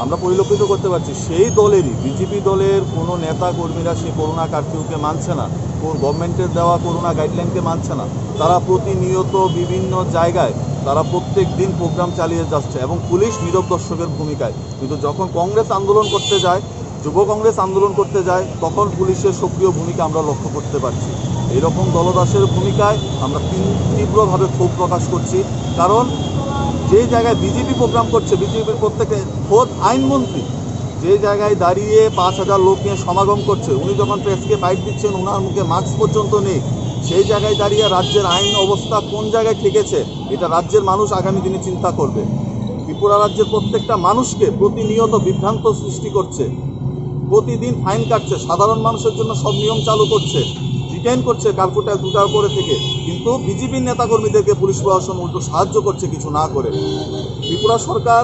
আমরা পরিলক্ষিত করতে পারছি সেই দলেরই, বিজেপি দলের কোনো নেতা কর্মীরা সেই করোনা কার্ফিউকে মানছে না, কোন গভর্নমেন্টের দেওয়া করোনা গাইডলাইনকে মানছে না। তারা প্রতিনিয়ত বিভিন্ন জায়গায় তারা প্রত্যেক দিন প্রোগ্রাম চালিয়ে যাচ্ছে এবং পুলিশ নীরব দর্শকের ভূমিকায়। কিন্তু যখন কংগ্রেস আন্দোলন করতে যায়, যুব কংগ্রেস আন্দোলন করতে যায়, তখন পুলিশের সক্রিয় ভূমিকা আমরা লক্ষ্য করতে পারছি। এইরকম দলদাসের ভূমিকায় আমরা তীব্রভাবে ক্ষোভ প্রকাশ করছি। কারণ যে জায়গায় বিজেপি প্রোগ্রাম করছে, বিজেপির প্রত্যেকে, খোদ আইনমন্ত্রী যে জায়গায় দাঁড়িয়ে পাঁচ হাজার লোক নিয়ে সমাগম করছে, উনি যখন প্রেসকে বাইট দিচ্ছেন, ওনার মুখে মাস্ক পর্যন্ত নেই। সেই জায়গায় দাঁড়িয়ে রাজ্যের আইন অবস্থা কোন জায়গায় ঠেকেছে, এটা রাজ্যের মানুষ আগামী দিনে চিন্তা করবে। ত্রিপুরা রাজ্যের প্রত্যেকটা মানুষকে প্রতিনিয়ত বিভ্রান্ত সৃষ্টি করছে, প্রতিদিন ফাইন কাটছে, সাধারণ মানুষের জন্য সব নিয়ম চালু করছে, ডিটেইন করছে কার্ফু টাইম দুটার পরে থেকে, কিন্তু বিজেপির নেতাকর্মীদেরকে পুলিশ প্রশাসন উল্টো সাহায্য করছে কিছু না করে। ত্রিপুরা সরকার,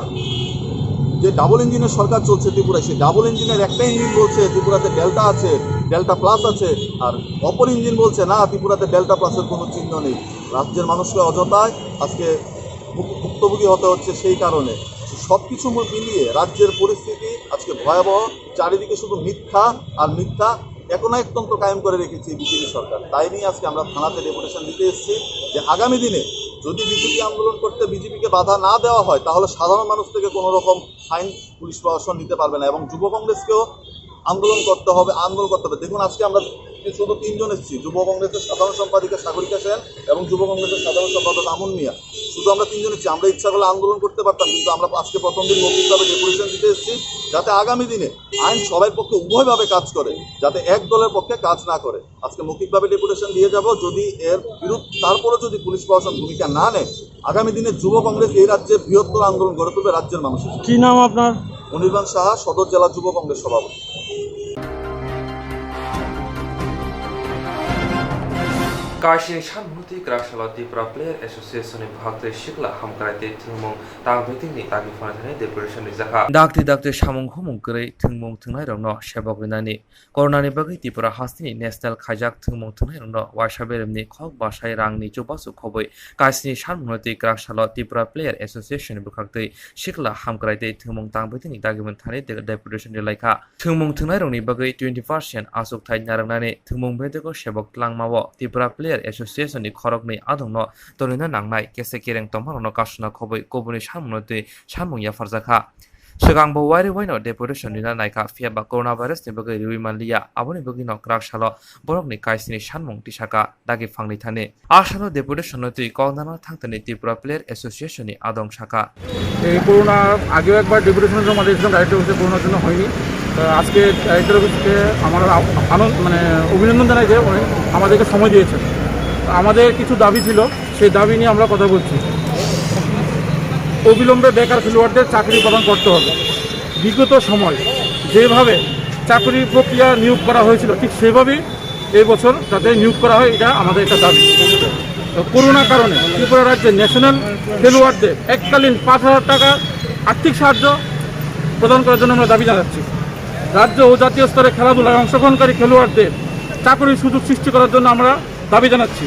যে ডাবল ইঞ্জিনের সরকার চলছে ত্রিপুরায়, সেই ডাবল ইঞ্জিনের একটা ইঞ্জিন বলছে ত্রিপুরাতে ডেল্টা আছে, ডেল্টা প্লাস আছে, আর অপর ইঞ্জিন বলছে না, ত্রিপুরাতে ডেল্টা প্লাসের কোনো চিহ্ন নেই। রাজ্যের মানুষকে অযথায় আজকে ভুক-, ভুক্তভোগী হতে হচ্ছে সেই কারণে। সব কিছু মিলিয়ে রাজ্যের পরিস্থিতি আজকে ভয়াবহ, চারিদিকে শুধু মিথ্যা আর মিথ্যা। একনায়কতন্ত্র কায়েম করে রেখেছে বিজেপি সরকার। তাই নিয়ে আজকে আমরা থানাতে ডেপুটেশন দিতে এসেছি যে আগামী দিনে যদি বিজেপি আন্দোলন করতে বিজেপিকে বাধা না দেওয়া হয়, তাহলে সাধারণ মানুষ থেকে কোনো রকম ফাইন পুলিশ প্রশাসন নিতে পারবে না এবং যুব কংগ্রেসকেও আন্দোলন করতে হবে, আন্দোলন করতে হবে। দেখুন, আজকে আমরা শুধু তিনজন এসেছি, যুব কংগ্রেসের সাধারণ সম্পাদিকা সাগরিকা সেন এবং যুব কংগ্রেসের সাধারণ সম্পাদক আমন মিয়া। শুধু আমরা তিনজন এসেছি, আমরা ইচ্ছা করলে আন্দোলন করতে পারতাম, কিন্তু আমরা আজকে প্রথম দিন মৌখিকভাবে ডেপুটেশন দিতে এসেছি, যাতে আগামী দিনে আইন সবার পক্ষে উভয়ভাবে কাজ করে, যাতে এক দলের পক্ষে কাজ না করে। আজকে মৌখিকভাবে ডেপুটেশন দিয়ে যাব। যদি এর বিরুদ্ধ, তারপরে যদি পুলিশ প্রশাসন ভূমিকা না নেয়, আগামী দিনে যুব কংগ্রেস এই রাজ্যে বৃহত্তর আন্দোলন গড়ে তুলবে রাজ্যের মানুষের জন্য। কি নাম আপনার? অনির্বাণ সাহা, সদর জেলা যুব কংগ্রেস সভাপতি। Kaisini sanmung twi kwrak salo Tripura Player Association ni bwkhaktwi sikla hamkrai tei thwngmung tang betingni dagi phano thani deputation rijak kha. Dakti dakti samung humung kwrwi thwngmung thwngnairokno sebok rinani, Corona ni bagwi Tripura hasteni national khaijak thwngmung thwngnairokno waisa beremni khok bwsai rangni chubachu khobwi kaisini sanmungno twi kwrak salo Tripura Player Association ni bwkhaktwi sikla hamkrai tei thwngmung tang betingni dagimani thani de-, deputation rilaikha. Thwngmung thwngnairokni bagwi twenty percent achukthai narwknani thwngmung bedego sebok tlangmao Tripura Player Association ni khoroknwi adongno tonina nangnai kese kereng tongmarokno kasuna khobwi kubuni sanmungno twi sanmung yapharjakha. Swkangbo wairwi waino deputation rina naikha, phiyaba coronavirus ni bagwi riwi manliya, aboni bagwino kwrak salo borokni kaisini sanmung tisaka dagi phangni thani. A salo deputation no twi kok nana thangtani Tripura Player Association ni adong saka. এই করোনার আগেও একবার ডেপুটেশন জমা দিয়েছিলাম ডাইরেক্টর অফিসে, করোনার জন্য হয়নি। তো আজকে ডাইরেক্টর অফিসকে আমরা আ-, আনন্দ, মানে, অভিনন্দন জানাই যে উনি আমাদেরকে সময় দিয়েছেন। তো আমাদের কিছু দাবি ছিল, সেই দাবি নিয়ে আমরা কথা বলছি। অবিলম্বে বেকার খেলোয়াড়দের চাকরি প্রদান করতে হবে। বিগত সময় যেভাবে চাকরি প্রক্রিয়া নিয়োগ করা হয়েছিল, ঠিক সেভাবেই এই বছর যাতে নিয়োগ করা হয়, এটা আমাদের একটা দাবি। তো করোনার কারণে ত্রিপুরা রাজ্যে ন্যাশনাল খেলোয়াড়দের এককালীন পাঁচ হাজার টাকা আর্থিক সাহায্য প্রদান করার জন্য আমরা দাবি জানাচ্ছি। রাজ্য ও জাতীয় স্তরে খেলাধুলায় অংশগ্রহণকারী খেলোয়াড়দের চাকরির সুযোগ সৃষ্টি করার জন্য আমরা দাবি জানাচ্ছি।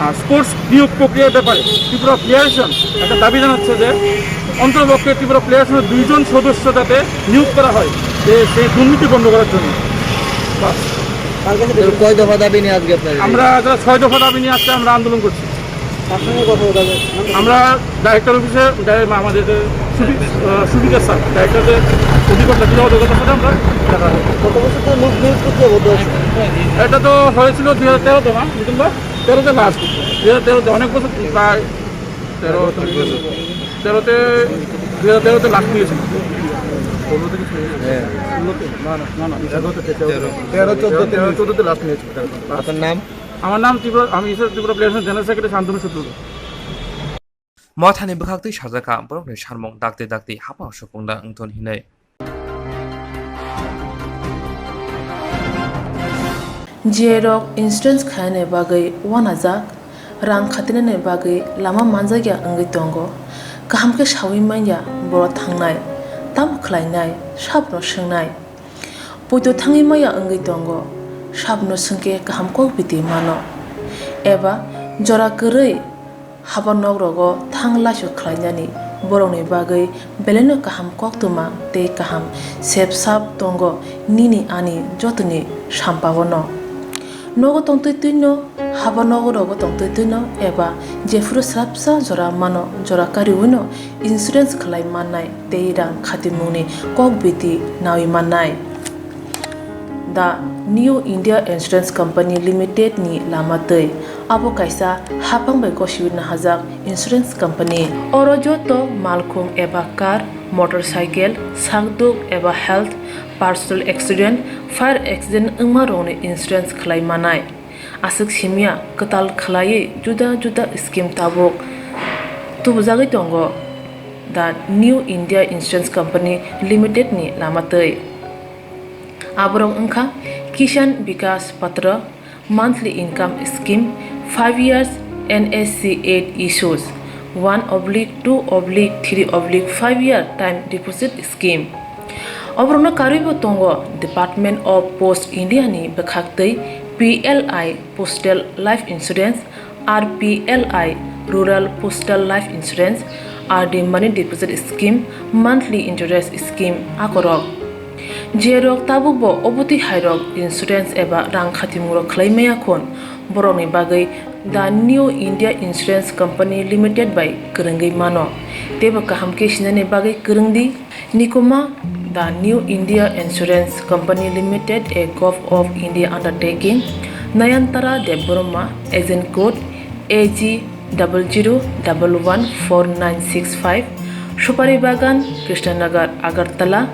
আর স্পোর্টস নিয়োগ প্রক্রিয়ার ব্যাপারে ত্রিপুরা প্লেয়ারেশন একটা দাবি জানাচ্ছে যে অন্ততপক্ষে ত্রিপুরা প্লেয়ারেশনের দুইজন সদস্য যাতে নিয়োগ করা হয়, যে সেই দুর্নীতি বন্ধ করার জন্য। বাস। কার কাছে এর কয় দফা দাবি নিয়ে আজকে আপনারা? আমরা যারা ছয় দফা দাবি নিয়ে আজকে আমরা আন্দোলন করছি। কার সঙ্গে কথা বলা যায়? আমরা ডাইরেক্টর অফিসে, ডাই-, আমাদের যে সুবি-, আহ, সুবিকার স্যার, ডাইরেক্টর যে অধিকর্তা, বিভাগ অধিকর্তার সাথে আমরা দেখা হয়। কত বছর ধরে নিয়োগ, নিয়োগ প্রক্রিয়া বন্ধ আছে? এটা তো হয়েছিল দুই হাজার তেরোতে, না, মিঠুন দা? তেরোতে লাস্ট। দুই হাজার তেরোতে, অনেক বছর, প্রায় তেরো, তেরোতে, দুই হাজার তেরোতে লাস্ট নিয়েছিল। না, না, না, না। তেরো, চোদ্দোতে, তেরো, চোদ্দোতে লাস্ট নিয়েছিল। আপনার নাম? আমার নাম ত্রিপুরা, আমি ইসে ত্রিপুরা প্লেয়ারেশন general secretary Shantanu Sutradhar. Mothani bwkhaktwi sajakha borokni sanmung dakti dakti hapang supungna wngthun hinwi. Jiyai rok insurance khainani bagwi uanajak, rang khatinani bagwi lama manjakya wngwi tongo. Kaham khe saui manya borok thangnai, tamo khlainai, sabono swngnai. Poito thangwi maya wngwi tongo, sabono swngkhe kaham kok biti mano. Eba jora kwrwi haba nok rogo thang laisok khlainani borokni bagwi belaino kaham koktwma tei kaham sep sap tongo nini ani jotoni sampao no. Nogo tongtwi twino, haba nogo rogo tongtwi twino eba jephuru swrapsa jora mano, jora kariwino insurance khlai mannai tei rang khatimungni kok biti nawi mannai. The New India Insurance Company Limited ni lama twi. Abo kaisa hapang bai gosiwi nahajak insurance company. Oro joto malkhung eba car, motorcycle, sakduk eba health, personal accident, fire accident wngma rokni insurance khlai manai. Aswk simya kwtal khlaiwi juda juda scheme tabuk tubujagwi tongo The New India Insurance Company Limited ni lama twi. Aborok wngkha Kisan Vikas Patra, monthly income scheme, five years N S C eight issues, one oblique two oblique three oblique five year time deposit scheme. Oborokno karwibo tongo Department of Post India ni bwkhaktwi P L I Postal Life Insurance, R P L I Rural Postal Life Insurance, R D Money Deposit Scheme, Monthly Interest Scheme akorok. Jerok tabukbo obotwi hairok insurance eba rang khatimungrok khlai maya khun, borokni bagwi The New India Insurance Company Limited bai kwrwngwi mano, teibo kaham khe sinani bagwi kwrwng di. Nikoma, The New India Insurance Company Limited, a Govt of India undertaking, Nayantara Debbarma, agent code A G double zero double one four nine six five, Supari Bagan, Krishnanagar, Agartala,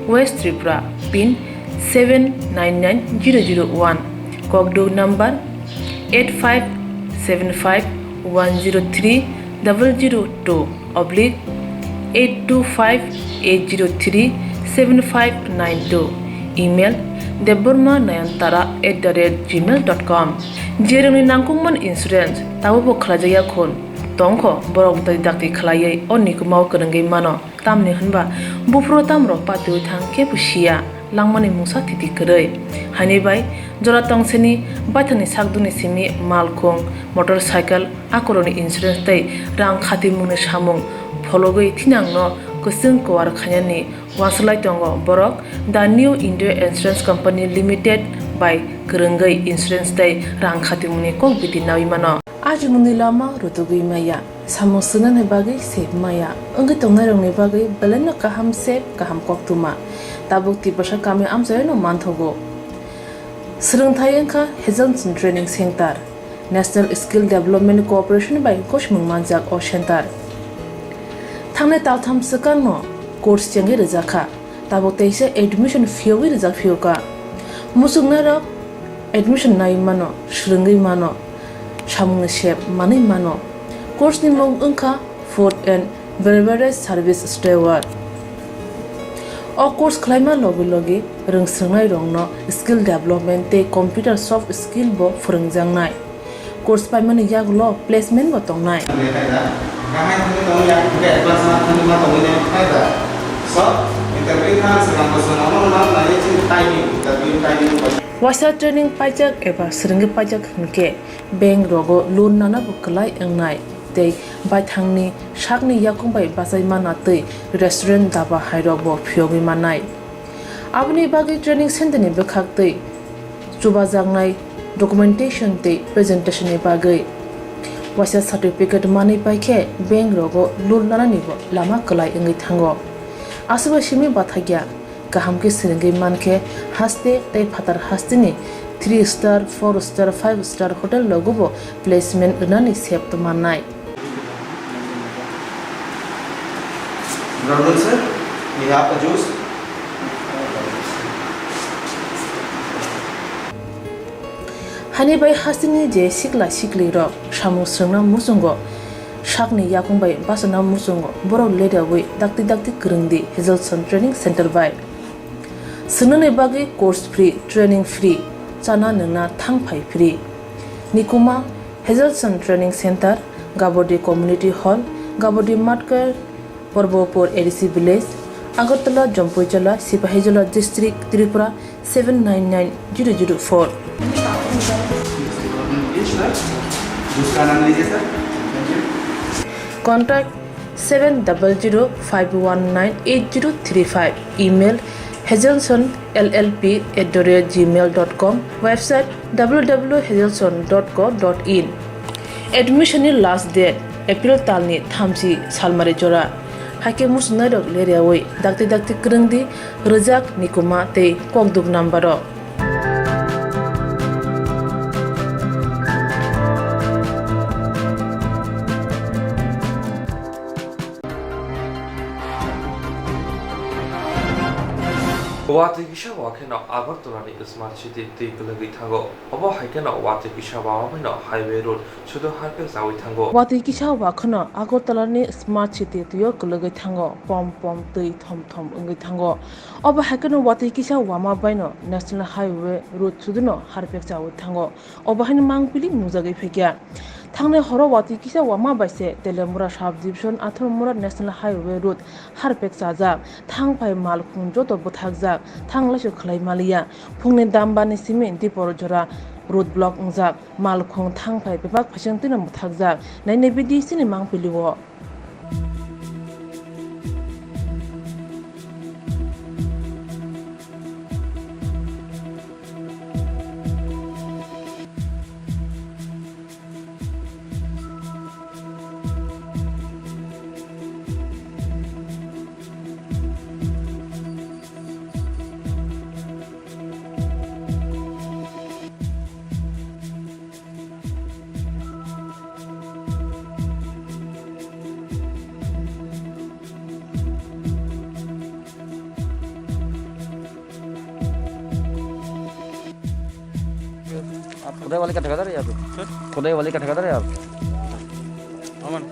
West Tripura, pin seven nine nine zero zero one, Kokduk number eight five seven five one zero three double zero two oblique eight two five eight zero three seven five nine two, email debbarma nayantara at the rate gmail dot com. Jerwngni nangkukmani insurance tabukbo khlaijakya khun tongkho, borok dakti dakti khlaiwi o nikumao kwrwngwi mano, tamni hwnba buphuru tamrok patiwi thang kebo siya langmani mungsa thiti kwrwi. Haini bai jora tongsini baithangni sakdukni simi malkhung, motorcycle, akorokni insurance tei rang khatimungni samung phologwi thinangno kwchwng kuar khainani uansuk lai tongo borok. The New India Insurance Company Limited bai kwrwngwi insurance tei rang khatimungni kok bidi nawi mano. Ajimungni lama rutugwi maya, samung swngnani bagwi sep maya, wngwi tongnairokni bagwi belaino kaham sep, kaham koktwma. Tabuk Tiprasa kami amchaino manthogo. Swrwngthai wngkha Hazelson Training Center. National Skill Development Corporation bai gosimung manjak o center. Thangnai taltham swkangno course chengwi rwjakha, tabuk teisa admission phiyogwi rwjak phiyokha. Muchungnairok admission naiwi mano, swrwngwi mano, samungni sep manwi mano. Course ni mung wngkha Food and Beverage Service Steward. O course khlaima logi logi rwngswrwngnairokno skill development tei computer soft skill bo phwrwngjaknai. Course paimani yagulo placement bo tongnai. Waisa training paijak eba swrwngwi paijak hwnkhe bank rogo loan nana bo kwlai wngnai tei baithangni sakni yakung bai bachai mana tei restaurant, daba hairok bo phiyogwi mannai. Aboni bagwi training center ni bwkhak tei chubajaknai documentation tei presentation ni bagwi waisa certificate manwi paikhe bank rogo loan nanani bo lama kwlai wngwi thango. Aswkbai simi bathakya. Kaham khe swrwngwi mankhe haste tei phatar hasteni three star, four star, five star hotel rogobo placement rwnani sep tongmannai. Good afternoon, sir. We have a juice. Hani bai hasteni je sikla siklirok samung swrwngna muchungo, sakni yakung bai bachana muchungo, borok leriawi dakti dakti kwrwngdi Hazelson Training Center bai. Swngnani bagwi course free, training free, chana nwngna thang phai free. Nikuma, Hazelson Training Center, Gabodi Community Hall, Gabodi Matkar, Porbopur A D C Village, Agartala, Jampuijala, Sipahijola District, Tripura seven nine nine zero zero four. Contact seven double zero five one nine eight zero three five. Email hazelson L L P at the rate gmail dot com. Website W W W hazelson dot co dot in. Admission ni last date April talni thamchi salmari jora. Haikhe muchungnairok leriawi dakti dakti kwrwngdi, rwjak, nikuma tei kokduk number o. Watwi kisa wakheno Agartala ni Smart City twi kwlwgwi thango. Obo hai kheno watwi kisa wama baino highway road sudu harpek chawi thango. Watwi kisa wakheno Agartala ni Smart City twi o kwlwgwi thango. Pom pom twi thom thom wngwi thango. Obo hai kheno watwi kisa wama baino National Highway road suduno harpek chawi thango. Obo haino mangpili nukjagwi phaikha. Thangnai horo watwi kisa wama bai se Teliamura Subdivision, Atharmura National Highway road harpek chajak. Thang phai malkhung joto bwthakjak. Thang laisok khlai maliya. Phungni dambani simi dipor jora road block wngjak. Malkhung thang phai bebak phaising twino bwthakjak. Nainai B D C ni mangpili o. आप खुदाई वाले का ठेकेदार है यहाँ पे? खुदाई वाले का ठेकेदार है आप? अमन।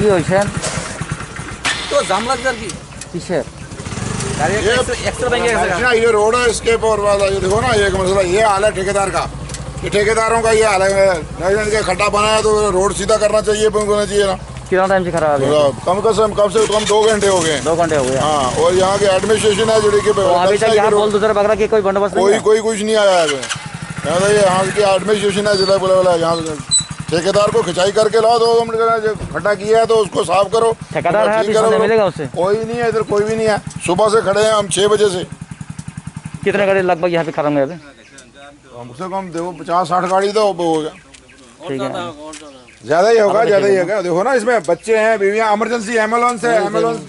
কি হয়েছে? তো জাম লাগছে আর কি। কিসের? গাড়ি একটা ये एक्स्ट्रा, एक्स्ट्रा ব্যাংকে গেছে। ना, ये रोड है, इसके ऊपर वाला, ये देखो ना, ये एक मसला, ये हाल है ठेकेदार का। ये ठेकेदारों का ये हाल है। नहीं, इनके खड्डा बनाया तो रोड सीधा करना चाहिए, बंद होना चाहिए ना। कितना टाइम से खराब है? पूरा कम से कम, कम से कम दो घंटे हो गए। दो घंटे हो गए। हाँ, और यहाँ के एडमिनिस्ट्रेशन है, जो कि तो अभी तक यहाँ बुलडोजर वगैरह की कोई बंदोबस्त नहीं कोई, है? कोई कुछ नहीं आया है। यहाँ तो ये यहाँ की एडमिनिस्ट्रेशन है, जिला बोला वाला, यहाँ ठेकेदार को खिंचाई करके लाओ, तो हम खड्डा किया है तो उसको साफ करो। ठेकेदार है, ठीक अभी सामने करो। मिलेगा उससे? कोई नहीं है इधर, कोई भी नहीं है। सुबह से खड़े हैं हम छह बजे से। कितने गाड़ी लगभग यहाँ पे खत्म हुए अभी? कम से कम देखो, पचास साठ गाड़ी तो हो गया। ठीक है। ज्यादा ही होगा, ज्यादा ही होगा। देखो ना, इसमें बच्चे हैं, बीवियां, इमरजेंसी एम्बुलेंस है, एम्बुलेंस।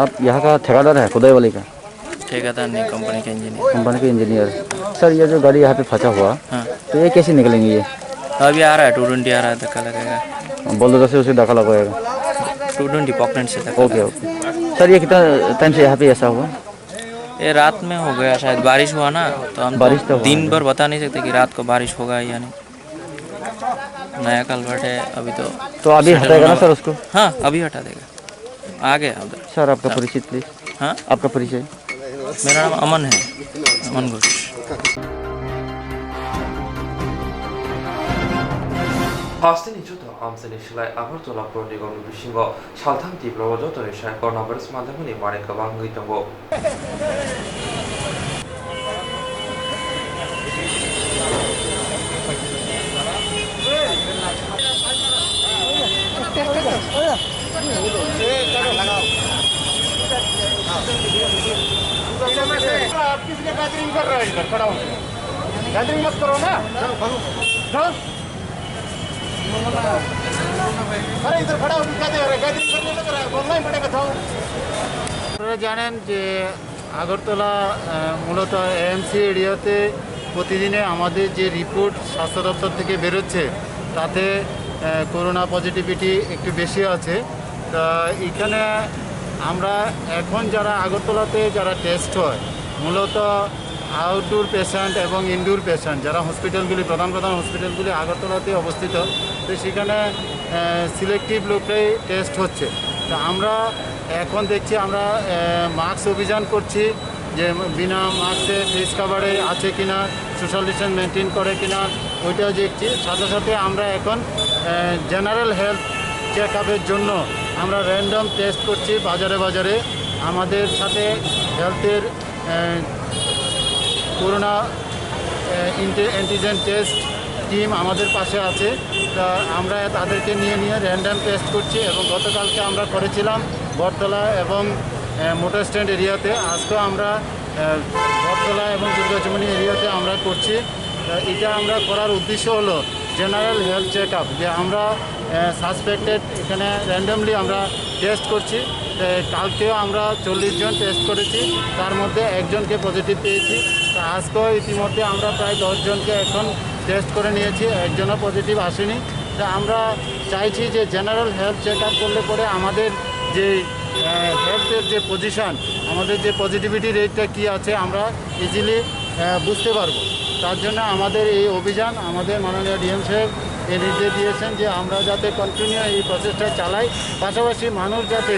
आप यहाँ का ठेकेदार है खुदाई वाली का? ठेकेदार नहीं, कंपनी का इंजीनियर। कंपनी के इंजीनियर। सर, ये जो गाड़ी यहाँ पे फंसा हुआ, हाँ। तो ये कैसे निकलेंगे ये? अभी आ रहा है, टू ट्वेंटी आ रहा है, धक्का लगेगा। बुलडोजर से उसे धक्का लगवाएगा। टू ट्वेंटी पॉकलेंड से धक्का ओके, लगेगा। ओके। सर, ये कितना टाइम से यहाँ पे ऐसा हुआ? ये रात में हो गया शायद, बारिश हुआ ना, तो हम तो बारिश तो हुआ दिन है। भर बता नहीं सकते कि रात को बारिश होगा या नहीं। नया कलवर्ट है, अभी तो तो अभी सेटल हटाएगा ना होना सर उसको? हाँ, अभी हटा देगा। आ गया उधर। सर, आपका सर। परिचय प्लीज। हाँ? आपका परिचय। मेरा नाम अमन है, अमन Ghosh. Hasteni joto amchaini slai Agartala Pur Nigam ni bisingo saltham Tripura o joto ni sai coronavirus manjakmani manwi kwbang wngwi tongo. आप किस लिए गैदरिंग कर रहे हो इधर खड़ा होकर? गैदरिंग मत करो ना। जाओ। अरे इधर खड़ा होकर क्या देख रहे? गैदरिंग करने लग रहा है, बोलना ही पड़ेगा था। আপনারা জানেন যে আগরতলা, আহ, মূলত এএমসি এরিয়াতে প্রতিদিনে আমাদের যে রিপোর্ট স্বাস্থ্য দপ্তর থেকে বেরোচ্ছে, তাতে, আহ, করোনা পজিটিভিটি একটু বেশি আছে। তা এখানে আমরা এখন যারা আগরতলাতে যারা টেস্ট হয়, মূলত আউটডোর পেশেন্ট এবং ইনডোর পেশেন্ট, যারা হসপিটালগুলি, প্রধান প্রধান হসপিটালগুলি আগরতলাতে অবস্থিত, তো সেখানে, আহ, সিলেক্টিভ লোকরাই টেস্ট হচ্ছে। তো আমরা এখন দেখছি, আমরা, আহ, মাস্ক অভিযান করছি, যে বিনা মাস্কে ফেস কাভারে আছে কিনা, সোশ্যাল ডিস্টেন্স মেনটেন করে কিনা, ওইটাও দেখছি। সাথে সাথে আমরা এখন, আহ, জেনারেল হেলথ চেক আপের জন্য আমরা র্যান্ডম টেস্ট করছি বাজারে বাজারে। আমাদের সাথে হেলথের, আহ, করোনা, আহ, ইনটে-, অ্যান্টিজেন টেস্ট টিম আমাদের পাশে আছে। তা আমরা তাদেরকে নিয়ে নিয়ে র্যান্ডম টেস্ট করছি এবং গতকালকে আমরা করেছিলাম বটতলা এবং, আহ, মোটর স্ট্যান্ড এরিয়াতে। আজকেও আমরা আহ, বটতলা এবং দুর্গাচুমনি এরিয়াতে আমরা করছি। আহ, এটা আমরা করার উদ্দেশ্য হলো জেনারেল হেলথ চেক আপ, যে আমরা সাসপেক্টেড এখানে র্যান্ডমলি আমরা টেস্ট করছি। আহ, কালকেও আমরা চল্লিশ জন টেস্ট করেছি, তার মধ্যে একজনকে পজিটিভ পেয়েছি। তো আজকেও ইতিমধ্যে আমরা প্রায় দশ জনকে এখন টেস্ট করে নিয়েছি, একজনও পজিটিভ আসেনি। তো আমরা চাইছি যে জেনারেল হেলথ চেক আপ করলে পরে আমাদের যে হেলথের যে পজিশন, আমাদের যে পজিটিভিটি রেটটা কী আছে, আমরা ইজিলি বুঝতে পারবো। তার জন্য আমাদের এই অভিযান, আমাদের মাননীয় ডিএম সাহেব এই নির্দেশ দিয়েছেন যে আমরা যাতে কন্টিনিউ এই প্রসেসটা চালাই। পাশাপাশি মানুষ যাতে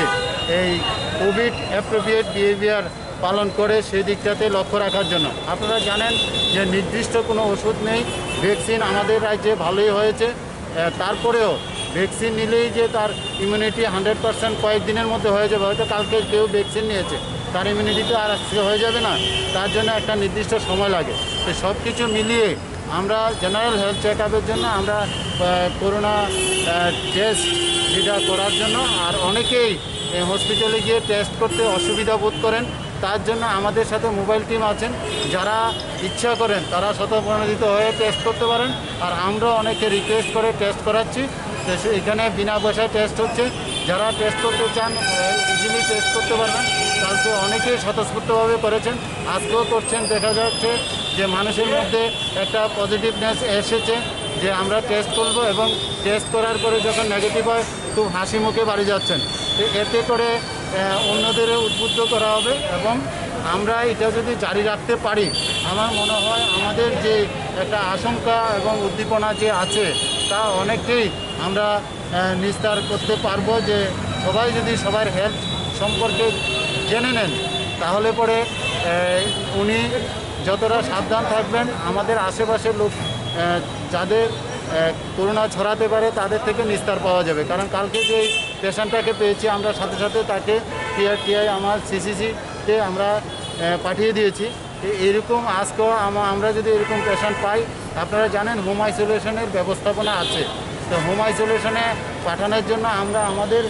এই কোভিড অ্যাপ্রোপ্রিয়েট বিহেভিয়ার পালন করে, সেই দিকটাতে লক্ষ্য রাখার জন্য। আপনারা জানেন যে নির্দিষ্ট কোনো ওষুধ নেই, ভ্যাকসিন আমাদের রাজ্যে ভালোই হয়েছে। আহ, তারপরেও ভ্যাকসিন নিলেই যে তার ইমিউনিটি হান্ড্রেড পার্সেন্ট কয়েক দিনের মধ্যে হয়ে যাবে, হয়তো কালকে কেউ ভ্যাকসিন নিয়েছে, তার ইমিউনিটি তো আর আজকে হয়ে যাবে না, তার জন্য একটা নির্দিষ্ট সময় লাগে। তো সব কিছু মিলিয়ে আমরা জেনারেল হেলথ চেক আপের জন্য আমরা আহ, করোনা টেস্ট যেটা করার জন্য, আর অনেকেই হসপিটালে গিয়ে টেস্ট করতে অসুবিধা বোধ করেন, তার জন্য আমাদের সাথে মোবাইল টিম আছেন। যারা ইচ্ছা করেন, তারা স্বতঃপ্রণোদিত হয়ে টেস্ট করতে পারেন। আর আমরা অনেকে রিকোয়েস্ট করে টেস্ট করাচ্ছি। তো সে-, এখানে বিনা পয়সায় টেস্ট হচ্ছে। যারা টেস্ট করতে চান, ইজিলি টেস্ট করতে পারবেন। কালকে অনেকেই স্বতঃস্ফূর্তভাবে করেছেন, আজকেও করছেন। দেখা যাচ্ছে যে মানুষের মধ্যে একটা পজিটিভনেস এসেছে যে আমরা টেস্ট করব, এবং টেস্ট করার পরে যখন নেগেটিভ হয়, খুব হাসি মুখে বাড়ি যাচ্ছেন। তো এতে করে আহ, অন্যদেরও উদ্বুদ্ধ করা হবে, এবং আমরা এটা যদি জারি রাখতে পারি, আমার মনে হয় আমাদের যে একটা আশঙ্কা এবং উদ্দীপনা যে আছে, তা অনেকটাই আমরা আহ, নিস্তার করতে পারবো। যে সবাই যদি সবার হেলথ সম্পর্কে জেনে নেন, তাহলে পরে আহ, উনি যতটা সাবধান থাকবেন, আমাদের আশেপাশের লোক আহ, যাদের আহ, করোনা ছড়াতে পারে, তাদের থেকে নিস্তার পাওয়া যাবে। কারণ কালকে যে পেশেন্টটাকে পেয়েছি, আমরা সাথে সাথে তাকে পিআরটিআই আমার সিসিসিতে আমরা আহ, পাঠিয়ে দিয়েছি। তো এইরকম আজকেও আমা-, আমরা যদি এরকম পেশেন্ট পাই, আপনারা জানেন, হোম আইসোলেশনের ব্যবস্থাপনা আছে। তো হোম আইসোলেশনে পাঠানোর জন্য আমরা আমাদের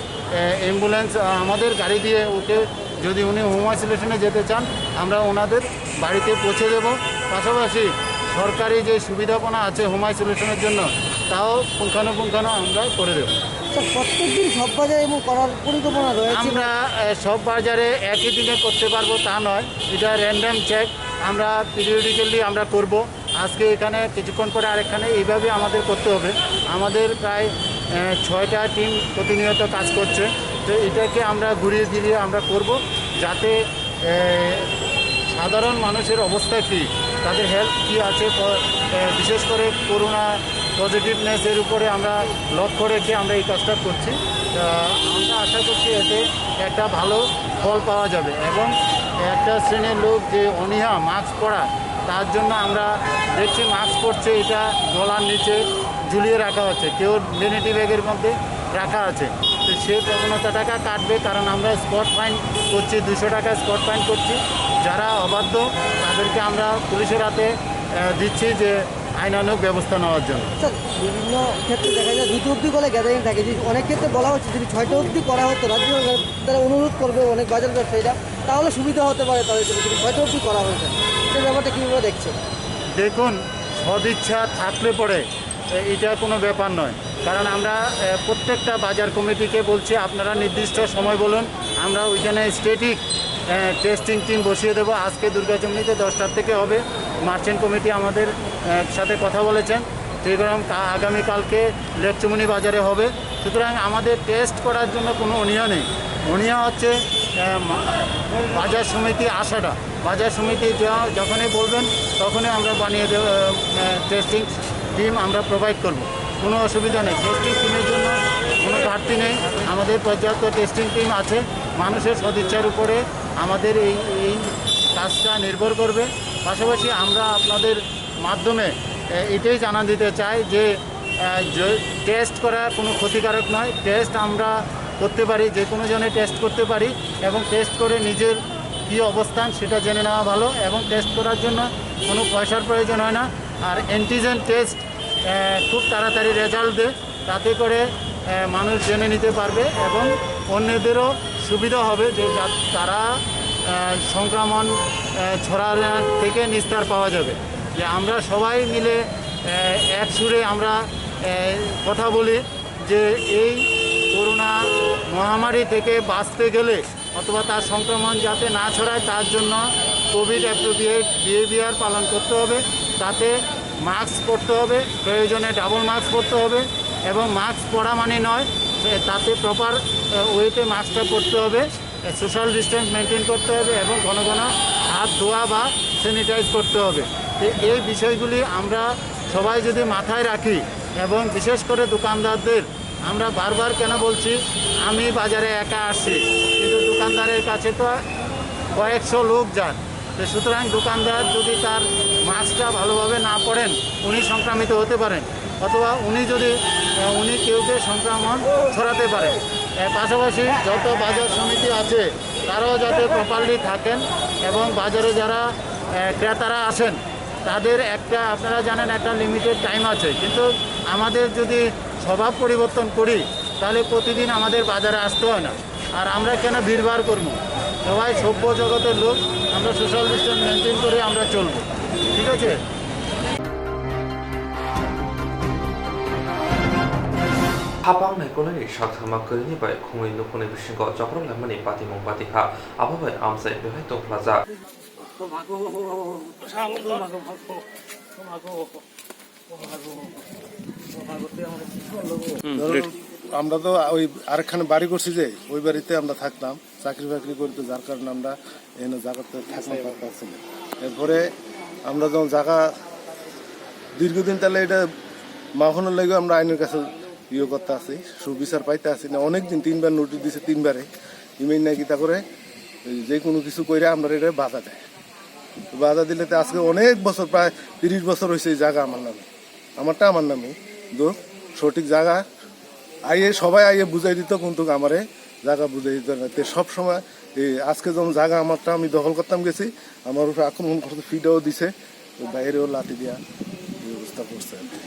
অ্যাম্বুলেন্স, আমাদের গাড়ি দিয়ে ওকে, যদি উনি হোম আইসোলেশনে যেতে চান, আমরা ওনাদের বাড়িতে পৌঁছে দেব। পাশাপাশি সরকারি যে সুবিধাপনা আছে হোম আইসোলেশনের জন্য, তাও পুঙ্খানুপুঙ্খানু আমরা করে দেব। স্যার, প্রত্যেক দিন সব বাজারে এবং করার পরিকল্পনা রয়েছে? আমরা আহ, সব বাজারে একই দিনে করতে পারবো তা নয়, এটা র্যান্ডম চেক আমরা পিরিয়ডিক্যালি আমরা করব। আজকে এখানে, কিছুক্ষণ পরে আরেকখানে, এইভাবে আমাদের করতে হবে। আমাদের প্রায় আহ, ছয়টা টিম প্রতিনিয়ত কাজ করছে। তো এটাকে আমরা ঘুরিয়ে ফিরিয়ে আমরা করব, যাতে আহ, সাধারণ মানুষের অবস্থা কী, তাদের হেলথ কী আছে, প-, আহ, বিশেষ করে করোনা পজিটিভনেসের উপরে আমরা লক্ষ্য রেখে আমরা এই কাজটা করছি। আহ, আমরা আশা করছি এতে একটা ভালো ফল পাওয়া যাবে, এবং একটা শ্রেণীর লোক যে অনীহা মাস্ক পরা, তার জন্য আমরা দেখছি মাস্ক পরছে, এটা গলার নিচে ঝুলিয়ে রাখা হচ্ছে, কেউ ভ্যানিটি ব্যাগের মধ্যে রাখা আছে। তো সেই প্রবণতাটা কাটবে, কারণ আমরা স্পট ফাইন করছি, দুশো টাকা স্পট ফাইন করছি। যারা অবাধ্য, তাদেরকে আমরা পুলিশের হাতে আহ, দিচ্ছি যে আইনানুগ ব্যবস্থা নেওয়ার জন্য। স্যার, বিভিন্ন ক্ষেত্রে দেখা যায় দুটো অবধি করে গ্যাদারিং থাকে, যে অনেক ক্ষেত্রে বলা হচ্ছে যদি ছয়টা অবধি করা হতো, রাজ্য সরকার তারা অনুরোধ করবে অনেক বাজার ব্যবসায়ীরা, তাহলে সুবিধা হতে পারে তাদের জন্য, কিন্তু ছয়টা অবধি করা হয়েছে, সেই ব্যাপারটা কীভাবে দেখছেন? দেখুন, সদিচ্ছা থাকলে পরে এ, এটা কোনো ব্যাপার নয়, কারণ আমরা এ, প্রত্যেকটা বাজার কমিটিকে বলছি, আপনারা নির্দিষ্ট সময় বলুন, আমরা ওইখানে স্ট্যাটিক টেস্টিং টিম বসিয়ে দেবো। আজকে দুর্গাচুমনিতে দশটার থেকে হবে। মার্চেন্ট কমিটি আমাদের এ, সাথে কথা বলেছেন, সুতরাং তা আগামীকালকে লেকচুমনি বাজারে হবে। সুতরাং আমাদের টেস্ট করার জন্য কোনো অনীহা নেই। অনীহা হচ্ছে এ, মা- বাজার সমিতি আসাটা। বাজার সমিতি য-, যখনই বলবেন, তখনই আমরা বানিয়ে দেব, আহ, আহ, টেস্টিং টিম আমরা প্রোভাইড করব। কোনো অসুবিধা নেই, টেস্টিং টিমের জন্য কোনো ঘাটতি নেই। আমাদের পর্যাপ্ত টেস্টিং টিম আছে। মানুষের সদিচ্ছার উপরে আমাদের এই, এই কাজটা নির্ভর করবে। পাশাপাশি আমরা আপনাদের মাধ্যমে, আহ, এটাই জানান দিতে চাই যে, আহ, যে টেস্ট করা কোনো ক্ষতিকারক নয়। টেস্ট আমরা করতে পারি, যে কোনো জনে টেস্ট করতে পারি, এবং টেস্ট করে নিজের কী অবস্থান সেটা জেনে নেওয়া ভালো। এবং টেস্ট করার জন্য কোনো পয়সার প্রয়োজন হয় না। আর অ্যান্টিজেন টেস্ট আহ, খুব তাড়াতাড়ি রেজাল্ট দেয়, তাতে করে আহ, মানুষ জেনে নিতে পারবে এবং অন্যদেরও সুবিধা হবে যে যা- তারা আহ, সংক্রমণ আহ, ছড়ানো থেকে নিস্তার পাওয়া যাবে। যে আমরা সবাই মিলে আহ, এক সুরে আমরা আহ, কথা বলি যে এই করোনা মহামারী থেকে বাঁচতে গেলে অথবা তার সংক্রমণ যাতে না ছড়ায়, তার জন্য কোভিড অ্যাপ্রোপ্রিয়েট বিহেভিয়ার পালন করতে হবে। তাতে মাস্ক পরতে হবে, প্রয়োজনে ডাবল মাস্ক পরতে হবে। এবং মাস্ক পরা মানে নয়, সে- তাতে প্রপার ওয়েতে মাস্কটা পরতে হবে। সোশ্যাল ডিস্টেন্স মেনটেন করতে হবে এবং ঘন ঘন হাত ধোয়া বা স্যানিটাইজ করতে হবে। তো এই বিষয়গুলি আমরা সবাই যদি মাথায় রাখি এবং বিশেষ করে দোকানদারদের, আমরা বারবার কেন বলছি, আমি বাজারে একা আসছি, কিন্তু দোকানদারের কাছে তো কয়েকশো লোক যান। তো সুতরাং দোকানদার যদি তার মাস্কটা ভালোভাবে না পরেন, উনি সংক্রমিত হতে পারেন, অথবা উনি যদি আহ, উনি কেউকে সংক্রমণ ছড়াতে পারেন। আহ, পাশাপাশি যত বাজার সমিতি আছে, তারাও যাতে প্রপারলি থাকেন এবং বাজারে যারা আহ, ক্রেতারা আসেন, তাদের একটা, আপনারা জানেন, একটা লিমিটেড টাইম আছে, কিন্তু আমাদের যদি স্বভাব পরিবর্তন করি, তাহলে প্রতিদিন আমাদের বাজারে আসতে হয় না। আর আমরা কেন ভিড়ভাড় করবো? সবাই সভ্য জগতের লোক, আমরা সোশ্যাল ডিস্টেন্স মেনটেন করে আমরা চলবো, ঠিক আছে? Hapang naikolani saktharma kwrwini bai khumui nukhungni bisingo chokro laimani patimung patiha, abo bai amchai belai tongphlajak. হুম, ধরুন, great। আমরা তো ওই আরেকখানে বাড়ি করছি, যে ওই বাড়িতে আমরা থাকতাম, চাকরি বাকরি করি, তো যার কারণে আমরা এখানে জায়গাতে থাকতে পারতাম না। এরপরে আমরা যখন জায়গা দীর্ঘদিন, তাহলে এটা মাখনের লেগে আমরা আইনের কাছে ইয়ে করতে আছি, সুবিচার পাইতে আছি না। অনেক দিন, তিনবার নোটিশ দিছে, তিনবারে ইমেইল নাকি তা করে এই যে কোনো কিছু কইরা আমরা এটা বাধা দেয়। বাধা দিলে তো আজকে অনেক বছর, প্রায় তিরিশ বছর হয়েছে এই জায়গা আমার নামে, আমারটা আমার নামে। কিন্তু সঠিক জায়গা আইয়ে, সবাই আইয়ে বুঝাই দিত, কিন্তু আমারে জায়গা বুঝাই দিত না। তে সব সময় এই আজকে যেমন জায়গা আমারটা আমি দখল করতাম গেছি, আমার উপরে আক্রমণ করতে ফিডাও দিছে, তো বাইরেও লাঠি দিয়া এই অবস্থা করছে আর কি।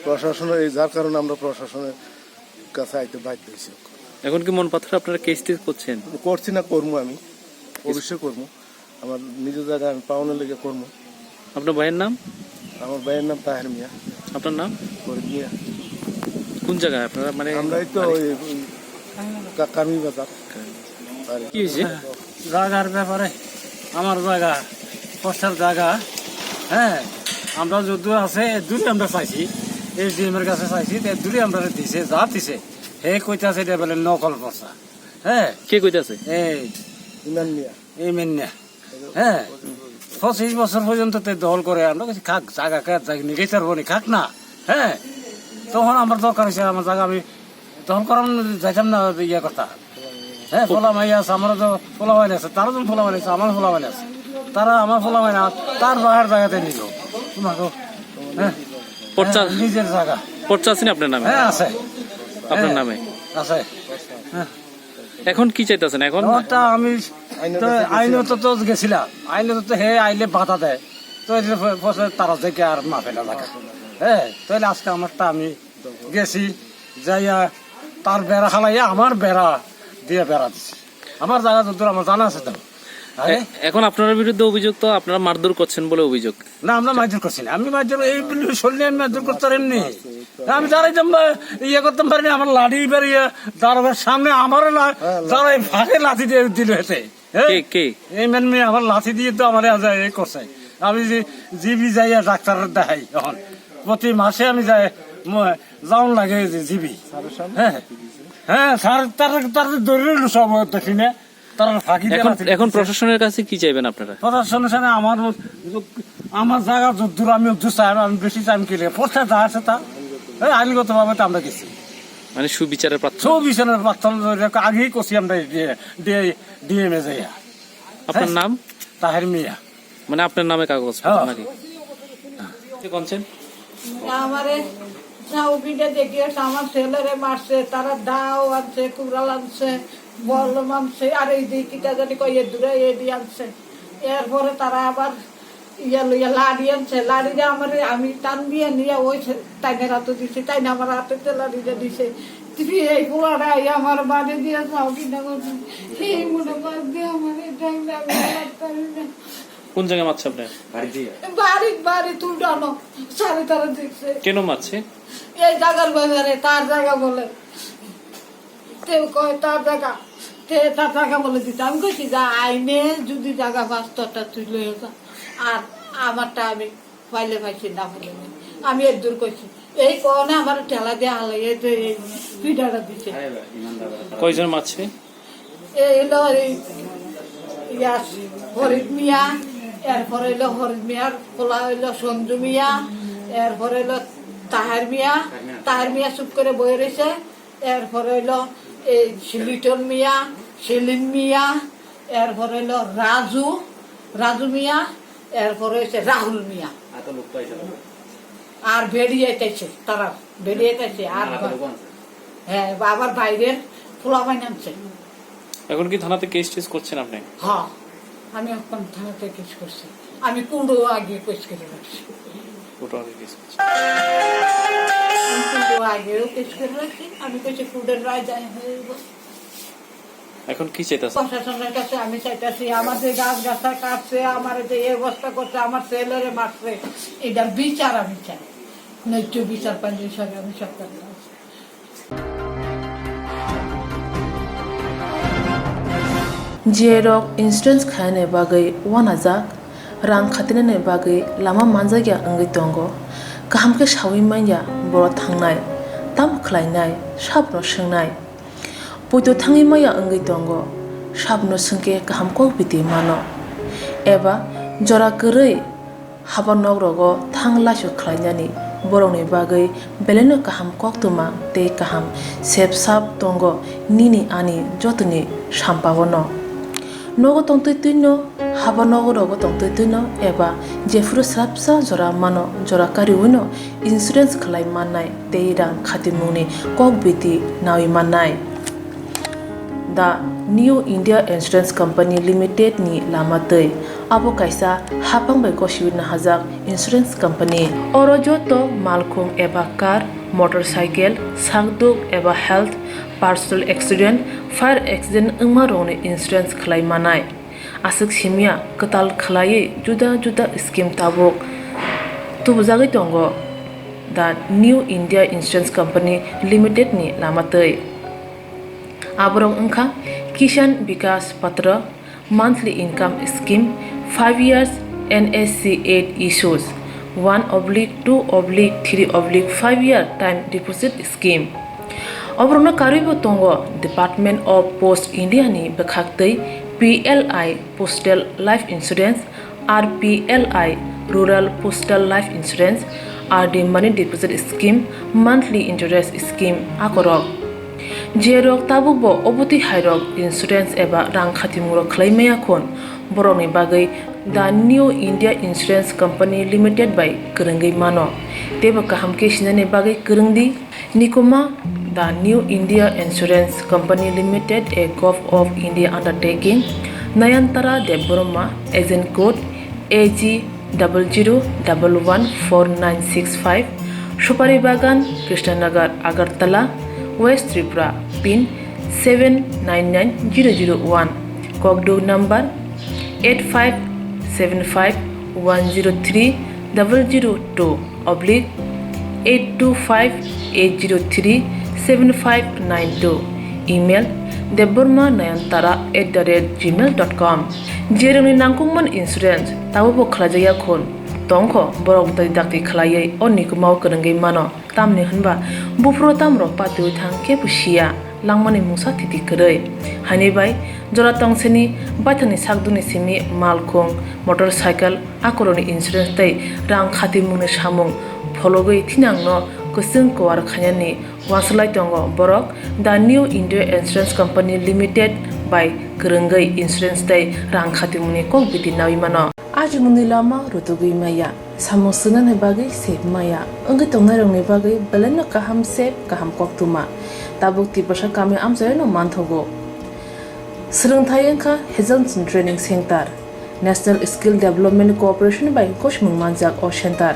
প্রশাসনের এই, যার কারণে আমরা প্রশাসনের কাছে আইতে বাধ্য হয়েছি। এখন কি মন পাথর আপনারা কেস টেস করছেন? করছি না, করবো আমি, অবশ্যই করবো। আমার নিজের জায়গা আমি পাওয়ানোর লেগে করবো। আপনার ভাইয়ের নাম? আমার ভাইয়ের নাম তাহের মিয়া। আপনার নাম? ফরিদ মিয়া। কোন জায়গায় আপনারা, মানে, আমরা এই তো বাড়ি? ওই, ওই কা-, কামি বাজার। আর কি হয়েছে? জায়গার ব্যাপারে, আমার জায়গা, ফসল জায়গা, হ্যাঁ, আমরা যদ্দূর আছে এর দূরে আমরা চাইছি, এসডিএম এর কাছে চাইছি, এর দূরে আমরা দিছে, যা দিছে, হে কইতাছে এটা বলে নকল পচা, হ্যাঁ। কে কইতাছে? এই ইমান মিয়া। এই মেন্না, হ্যাঁ, পঁচিশ বছর পর্যন্ত তে দখল করে, আমরা কিছু খাক, জায়গা খাক, জায়গা নিয়ে গেছে আর বনি খাক না, হ্যাঁ। তখন আমার দরকার হয়েছে, আমার জায়গা আমি দখল করার যাইতাম না, ইয়ে কথা। হ্যাঁ, পোলা মাই আছে, আমারও তো পোলা মাই আছে, তারও তো পোলা মাই আছে, আমার পোলা মাই আছে, তারা আমার পোলা মাই না, তার বাহার জায়গাতে নিল। তোমার তো, হ্যাঁ, পর্চা, হ্যাঁ, নিজের জায়গা। পর্চা আছে না আপনার নামে? হ্যাঁ, আছে। আপনার হ্যাঁ, নামে? আছে। হ্যাঁ। এখন কি চাইতেছেন এখন? ওটা আমি তো আইনত তো গেছিলাম, আইনত তো হে আইলে বাধা দেয়, তো এই যে ফ-, ফসল তারা থেকে আর মাফে না থাকে। হ্যাঁ, তাহলে আজকে আমারটা আমি গেছি, যাইয়া তার বেড়া হালাইয়া আমার বেড়া দিয়ে বেড়া দিছি। আমার জায়গা যদ্দূর আমার জানা আছে তো। আরে? এ-, এখন আপনার বিরুদ্ধে অভিযোগ তো আপনারা মারধর করছেন বলে অভিযোগ। না, আমরা মারধর করছি না, আমি মারধর এই বলে শরীরে আমি মারধর করতে পারি এমনি। আমি দাঁড়াইতাম না, ইয়ে করতাম পারি না, আমার লাঠি বেরিয়ে দারোগার সামনে আমার না, দাঁড়াই ফাঁকে লাঠি দিয়ে দিল হেতে। হ্যাঁ? কে, কে? এই মেন মেয়ে আমার লাঠি দিয়ে তো আমার আজ এই করছে। আমি যে জিবি যাই আর ডাক্তার দেখাই এখন। প্রতি মাসে আমি যাই, ম-, যাওন লাগে যে জিবি। হ্যাঁ। হ্যাঁ, স্যার, তার, তার দৌড়ে সব দেখি না। তারা ফাঁকি দিয়ে এখন, লাথি এখন দিচ্ছে। প্রশাসনের কাছে কি চাইবেন আপনারা? প্রশাসনের সামনে আমার, আমার জায়গা যদ্দূর আমি উদ্দূর চাই, আমি বেশি চাই, আমি কি লেগে? পড়ছে যা আছে তা। এই আইনগতভাবে তো আমরা গেছি। মানে সুবিচারের প্রার্থনা? সুবিচারের প্রার্থনা করে আগেই করছি আমরা ডি-, ডি-, ডিএমএ যাইয়া। আপনার হ্যাঁ? নাম? তাহের মিয়া। মানে আপনার নামে কাগজ হ্যাঁ। নাকি? কি করছেন? আমারে চাউমিনটা দেখিয়ে আমার ছেলেরে মারছে, তারা দাও আনছে, কুড়াল আনছে, বলম আনছে, আর এই যে কিটা জানি কই এ দূরে এ দিয়ে আনছে। এরপরে তারা আবার ইয়া লইয়া লাড়ি আনছে, লাড়িটা আমারে আমি টান দিয়ে নিয়ে ওই ছে-, তাইনের হাতে দিছি, তাই না আমার হাতে তো লাড়িটা দিছে। তুমি এই পোলাটা এই আমার বাড়ি দিয়ে যাও কিনা করছি, এই মনে বাদ দিয়ে আমার এটা আমি আর পারি না। কোন জায়গায় মারছে আপনার? বাড়ির, বাড়ির উল্টানো, সাড়ে তেরো দিচ্ছে। কেন মারছে? এই জায়গার ব্যাপারে তার জায়গা বলে, কেউ কয় তার জায়গা, তে তার জায়গা বলে দিতে। আমি কইছি, "যা, আইনে যদি জায়গা পাস, তোরটা তুই লইয়া যা, আর আমারটা আমি পাইলে পাইছি, না পাইলে নাই।" আমি এর দূর করছি, এই কনে আমার ঠেলা দিয়ে হালাই, এই তো এই পিঠাটা দিছে। কয়জন মারছে? এ হইলো এই ইয়াস হরিদ মিয়া, এরপরে হইলো হরিদ মিয়ার পোলা হইলো সঞ্জু মিয়া, এরপরে হইলো তাহের মিয়া। তাহের মিয়া চুপ করে বয়ে রয়েছে। এরপরে হইলো এই লিটন মিয়া, সেলিম মিয়া, এরপরে হইলো রাজু, রাজু মিয়া, এরপরে হচ্ছে রাহুল মিয়া। আর বেরিয়ে এসেছে তারা, বেরিয়ে এসেছে। আর হ্যাঁ, আবার বাইরের পোলাপান আনছে। এখন কি থানাতে কেস টেস করছেন আপনি? হ্যাঁ, আমি এখন থানাতে কেস করছি। আমি কোর্টও আগে কেস করে রাখছি। কোর্টও আগে কেস করছেন। আমি কোর্টও আগেও কেস করে রাখছি। আমি কইছি কোর্টের রায় যাই হয়ে গেল। এখন কি চাইতেছেন? প্রশাসনের কাছে আমি চাইতেছি, আমার যে গাছ গাছা কাটছে, আমার যে এই অবস্থা করছে, আমার ছেলেরে মারছে, এটা বিচার আমি চাই। ন্যায্য বিচার পাইলে সব আমি সব করবো। Jerok insurance khainani bagwi uanajak, rang khatinani bagwi lama manjakya wngwi tongo. Kaham khe saui manya borok thangnai, tamo khlainai, sabno swngnai. Poito thangwi manya wngwi tongo, sabno swngkhe kaham kok biti mano. Eba jora kwrwi haba nok rogo thang laisu khlainani borokni bagwi belaino kaham koktwma tei kaham sep sap tongo nini ani jotoni sampao no. Nogo tongtwi twino, haba nogo rogo tongtwi twino eba jephuru swrapsa jora mano, jora kariwino insurance khlai mannai tei rang khatimungni kok biti naui mannai. The New India Insurance Company Limited ni lama twi. Abo kaisa haphang bai gosiwi nahajak insurance company. Oro joto malkhung eba car, motorcycle, sakduk eba health, personal accident, fire accident wngma rokni insurance khlai manai. Aswk simya kwtal khlaiwi juda juda scheme tabuk tubujagwi tongo The New India Insurance Company Limited ni lama twi. Aborok wngkha Kisan Vikas Patra, monthly income scheme, five years N S C eight issues, one oblique two oblique three oblique five year time deposit scheme. Oborokno karwibo tongo Department of Post India ni bwkhaktwi P L I Postal Life Insurance, R P L I Rural Postal Life Insurance, R D Money Deposit Scheme, Monthly Interest Scheme akorok. Jerok tabukbo obotwi hairok insurance eba rang khatimungrok khlai maya khun, borokni bagwi The New India Insurance Company Limited bai kwrwngwi mano. Teibo kaham khe sinani bagwi kwrwng di. Nikuma, The New India Insurance Company Limited, a Govt of India undertaking, Nayantara Debbarma, agent code A G double zero double one four nine six five, Supari Bagan, Krishnanagar, Agartala, West Tripura, pin seven nine nine zero zero one, Kokduk number eight five seven five one zero three double zero two oblique eight two five eight zero three seven five nine two, email debbarma nayantara at the rate gmail dot com. Jerokni nangkukmani insurance tabukbo khlaijakya khun tongkho, borok bwtwi dakti khlaiwi o nikumao kwrwngwi mano. Tamni hwnba buphuru tamrok patiwi thang kebo siya, langmani mungsa thiti kwrwi. Haini bai jora tongseni baithangni sakdukni simi malkhung, motorcycle, akorokni insurance tei rang khatimungni samung phologwi thinangno kwchwng kuar khainani uansuk lai tongo borok. The New India Insurance Company Limited bai kwrwngwi insurance tei rang khatimungni kok biti naui mano. Ajimungni lama rutugwi maya, samung swngnani bagwi sep maya, wngwi tongnairokni bagwi belaino kaham sep, kaham koktwma. Tabuk Tiprasa kami amchaino manthogo. Swrwngthai wngkha Hazelton Training Center, National Skill Development Corporation bai gosimung manjak o center.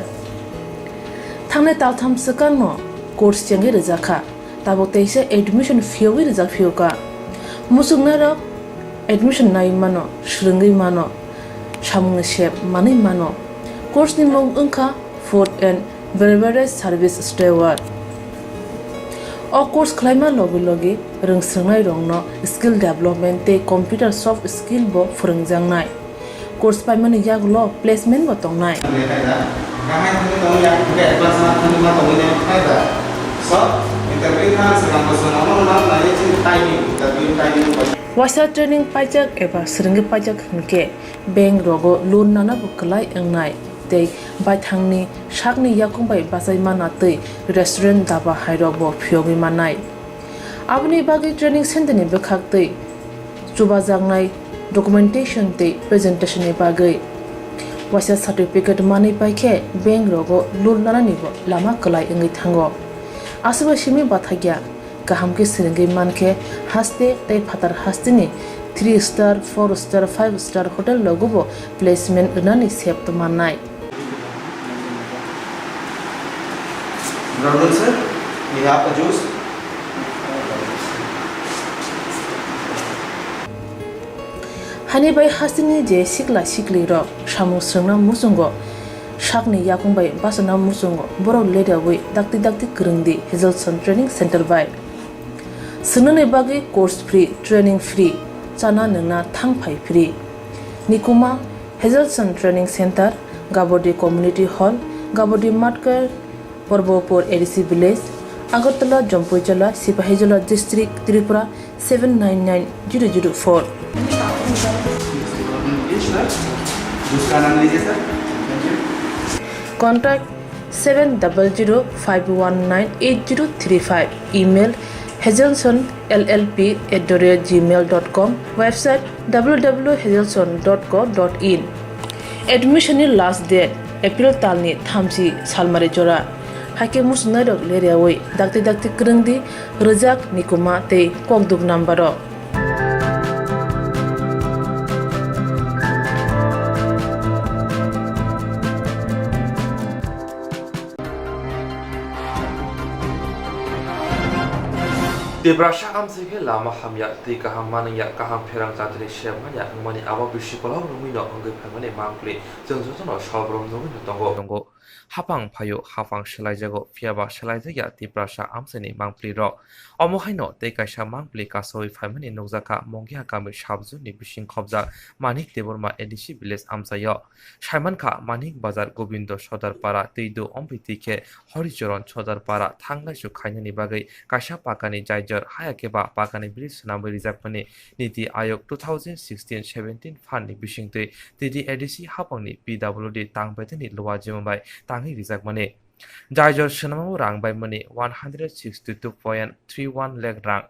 Thangnai taltham swkangno course chengwi rwjakha. Tabuk teisa admission phiyogwi rijak phiyokha. Muchungnairok admission nai mano, swrwngwi mano, samungni sep manwi mano. Course ni mung wngkha Food and Beverage Service Steward. O course khlaima logi logi rwng swrwngnairokno skill development tei computer soft skill bo phwrwngjaknai. Course paimani yagulo placement bo tongnai. Waisa training paijak eba swrwngwi paijak hwnkhe bank rogo loan nana bo kwlai wngnai tei baithangni sakni yakung bai bachai mana tei restaurant daba hairok bo phiyogwi mannai. Aboni bagwi training center ni bwkhak tei chubajaknai documentation tei presentation ni bagwi waisa certificate manwi paikhe bank rogo loan nanani bo lama kwlai wngwi thango. Aswk bai simi bathakya kaham khe swrwngwi mankhe haste tei phatar hasteni three star, four star, five star hotel rogo bo placement rwnani sep tongmannai. Good afternoon, sir. We have a juice. Hani bai hasteni je sikla sikli rok samung swrwngna muchungo, sakni yakung bai bachana muchungo, borok ledawi dakti dakti kwrwngdi Hazelson Training Center bai. Swngnani bagwi course free, training free, chana nwngna thang phai free. Nikuma Hazelson Training Center, Gabodi Community Hall, Gabodi Matkar, Porbopur A D C Village, Agartala, Jampuijala, Sipahijola District, Tripura seven nine nine zero zero four. Contact seven double zero five one nine eight zero three five. Email hazelson L L P at the rate gmail dot com. Website W W W hazelson dot co dot in. Admission ni last date April talni thamchi salmari jora. Haikhe muchungnairok leriawi dakti dakti kwrwngdi rwjak Nikuma tei kokduk number o. Tiprasa amchai khe lama hamya, twi kaham manwngya, kaham pherang jatini sep manya wngmani abo bisi kolok romwino wngwi phaimani mangpli chwng jotono sobrom nugwino tongo. Tongo. Hapang phaio, hapang selaijago, phiyaba selaijakya Tiprasa amchaini mangpli rok. Omo haino tei kaisa mangpli kasawi phaimani nukjakha Mongiha kami subzone ni bising khobjak Manik Debbarma A D C village amchaio. Saimankha, Manik Bazar, Gobindo Sodar Para, Twido Ombiti khe Horichoron Sodar Para thanglaisu khainani bagwi kaisa pakani jaijor, haya khe ba pakani bridge swnamwi rijakmani Niti Ayog two thousand sixteen seventeen phan ni bisingtwi T D A D C hapangni P W D tang betani luwa jima bai tangwi rijakmani. Jaijor swnamao rang baimani one hundred sixty two point three one lakh rang.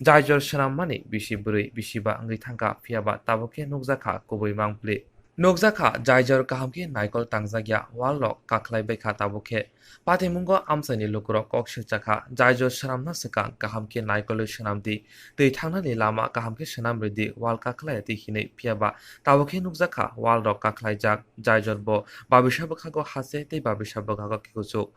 Jaijor swnammani bisi bwrwi bisi ba wngwi thangkha, phiyaba tabuk khe nukjakha kubui mangpli. Nukjakha, jaijor kaham khe naikol tangjakya, wall rok kakhlai baikha tabuk khe. Patimungo amchaini lukurok kok swkjakha, jaijor swnamna swkang kaham khe naikolwi swnamdi, twi thangnani lama kaham khe swnam rwdi, wall kakhlai twi hinwi, phiyaba tabuk khe nukjakha, wall rok kakhlaijak, jaijor bo babisa bwkhago hache tei babisa bwkhago kikuchuk.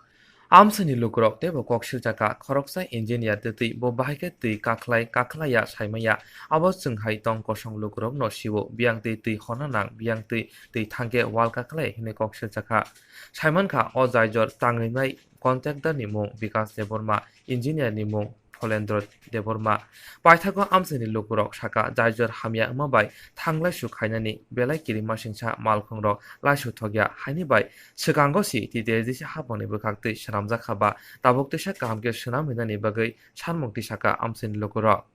Amchaini lukurok teibo kok swkjakha, khoroksa engineer twtwi bo bahai khe twi kakhlai, kakhlaiya, saimaya, abo chwng hai tong kosong lukurokno sio, biyang twi twi honna nang, biyang twi twi thangkhe wall kakhlai hinwi kok swkjakha. Saimankha, o jaijor tangrinai contractor ni mung Bikas Debbarma, engineer ni mung Pholendro Debbarma. Paithago amchaini lukurok sakha, jaijor hamya wngma bai thanglaisu khainani belai kirimasingsa malkhungrok laisuthokya, haini bai swkango si T D A D C hapangni bwkhaktwi swnamjakha ba tabuk twisa kaham khe swnam rinani bagwi sanmung tisakha amchaini lukurok.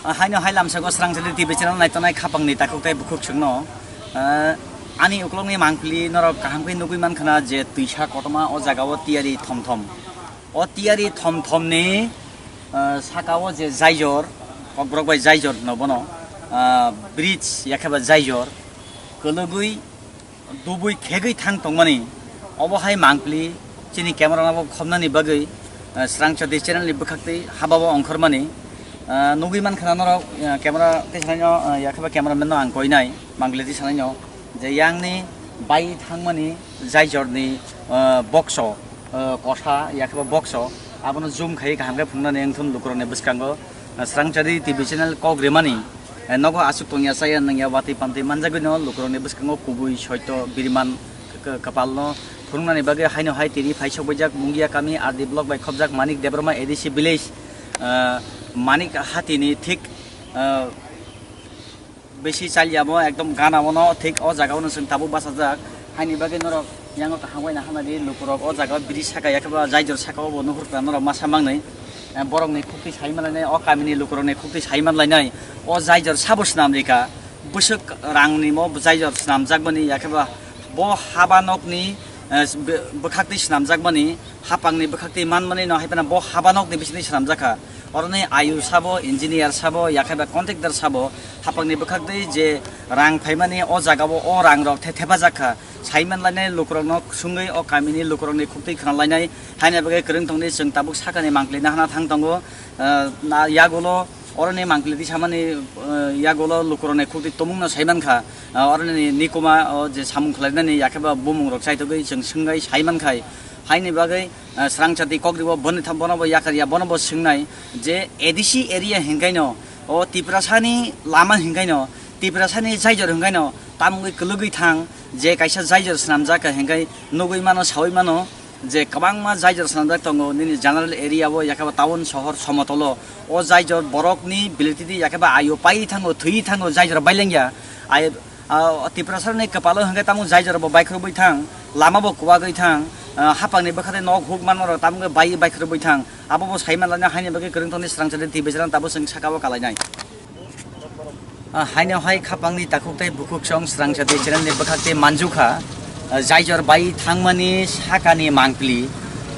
Ah, haino hai lamsago Srangchati T V channel naitonai khapangni takhuk tei bukhuk chwngno, ah, ani uklokni mangpili norok kaham khe nugwi mankha na je twisa kotorma o jagao tiyari thom thom. O tiyari thom thomni, ah, sakao je jaijor, kokborok bai jaijor hwno bono, ah, bridge yakheba jaijor, kwlwgwi dubui khegwi thang tongmani, obo hai mangpili chini camera no bo khobnani bagwi, ah, Srangchati channel ni bwkhaktwi habao ongkhormani, ah, nugwi mankha na norok, ah, camera tisanaino, ah, yakheba cameraman no ang koinai mangpili tisanaino je yangni bai thangmani jaijorni, ah, boxo, ah, kosa yakheba boxo Abono zoom khai kaham khe phunuknani wngthun lukurokni bwskango, ah, Srangchari T V channel kok rimani, eh, nogo aswk tongya chaya nungya watwi pantwi manjagwino lukurokni bwskango kubui soito biriman k-, k-, kwpalno phunuknani bagwi haino hai tini phaisok baijak Mungia kami R D block bai khopjak Manik Debbarma A D C village, ah, Manik hatini thik, ah, bisi chalyamo ekdom gana bono thik o jaga bono chwng tabuk bachajak. Haini bagwi norok yango kaham bai nahana di lukurok o jaga o bridge saka ya khe ba jaijor saka o bo nuhur kha norok masa mangnwi. Eh, borokni khukti sai manlainai, o kamini lukurokni khukti sai manlainai. O jaijor sabo swnam rika, bwswk rangni mo jaijor swnamjakmani ya khe ba bo haba nokni, eh, bw-, bwkhaktwi swnamjakmani. Hapangni bwkhaktwi manmani no hai phano bo haba nokni bisingtwi swnamjakha. Oroni ayu sabo, engineer sabo, yakhe ba contractor sabo, hapangni bwkhaktwi je rang phaimani o jagao o rangrok the thepajakha. Sai manlainai lukurokno swngwi o kamini lukurokni khuktwi khwnalainai haina bagwi kwrwng tongdi chwng tabuk sakani mangpili nahana thang tongo. Ah, na yagulo oroni mangpili twi samani, ah, yagulo lukurokni khuktwi tumungno sai mankha. Ah, oroni nikuma o je samung khlainani yakhe ba bumungrok chaitugwi chwng swngwi sai mankhai. Haini bagwi, ah, Srangchati kokribo boni tham bono bo yakar ya, bono bo swngnai je A D C area hinkaino o Tiprasani lama hinkaino, Tiprasani jaijor hinkaino tamungwi kwlwgwi thang je kaisa jaijor swnamjak hinkai nugwi mano, sawi mano je kwbangma jaijor swnamjak tongo nini general area o yakhe ba town sohor somotolo. O jaijor borokni bilitidi yakhe ba ayo pai thango, thwi thango, jaijor bailengya. Ai, ah, Tiprasarni kwpalo hwnkhe tamo jaijor bo baikhorwi thang, lama bo kuwagwi thang, ah, hapangni bwkhate nok huk manma rok tamo wngkhe bai baikhorwi thang. Abo bo sai manlana haini bagwi kwrwng tongni Srangchati T V channel tabuk chwng saka o kalainai. Ah, haino hai khapangni takhuk tei bukhuk song Srangchati channel ni bwkhak tei manjukha. Ah, jaijor bai thangmani sakani mangpili,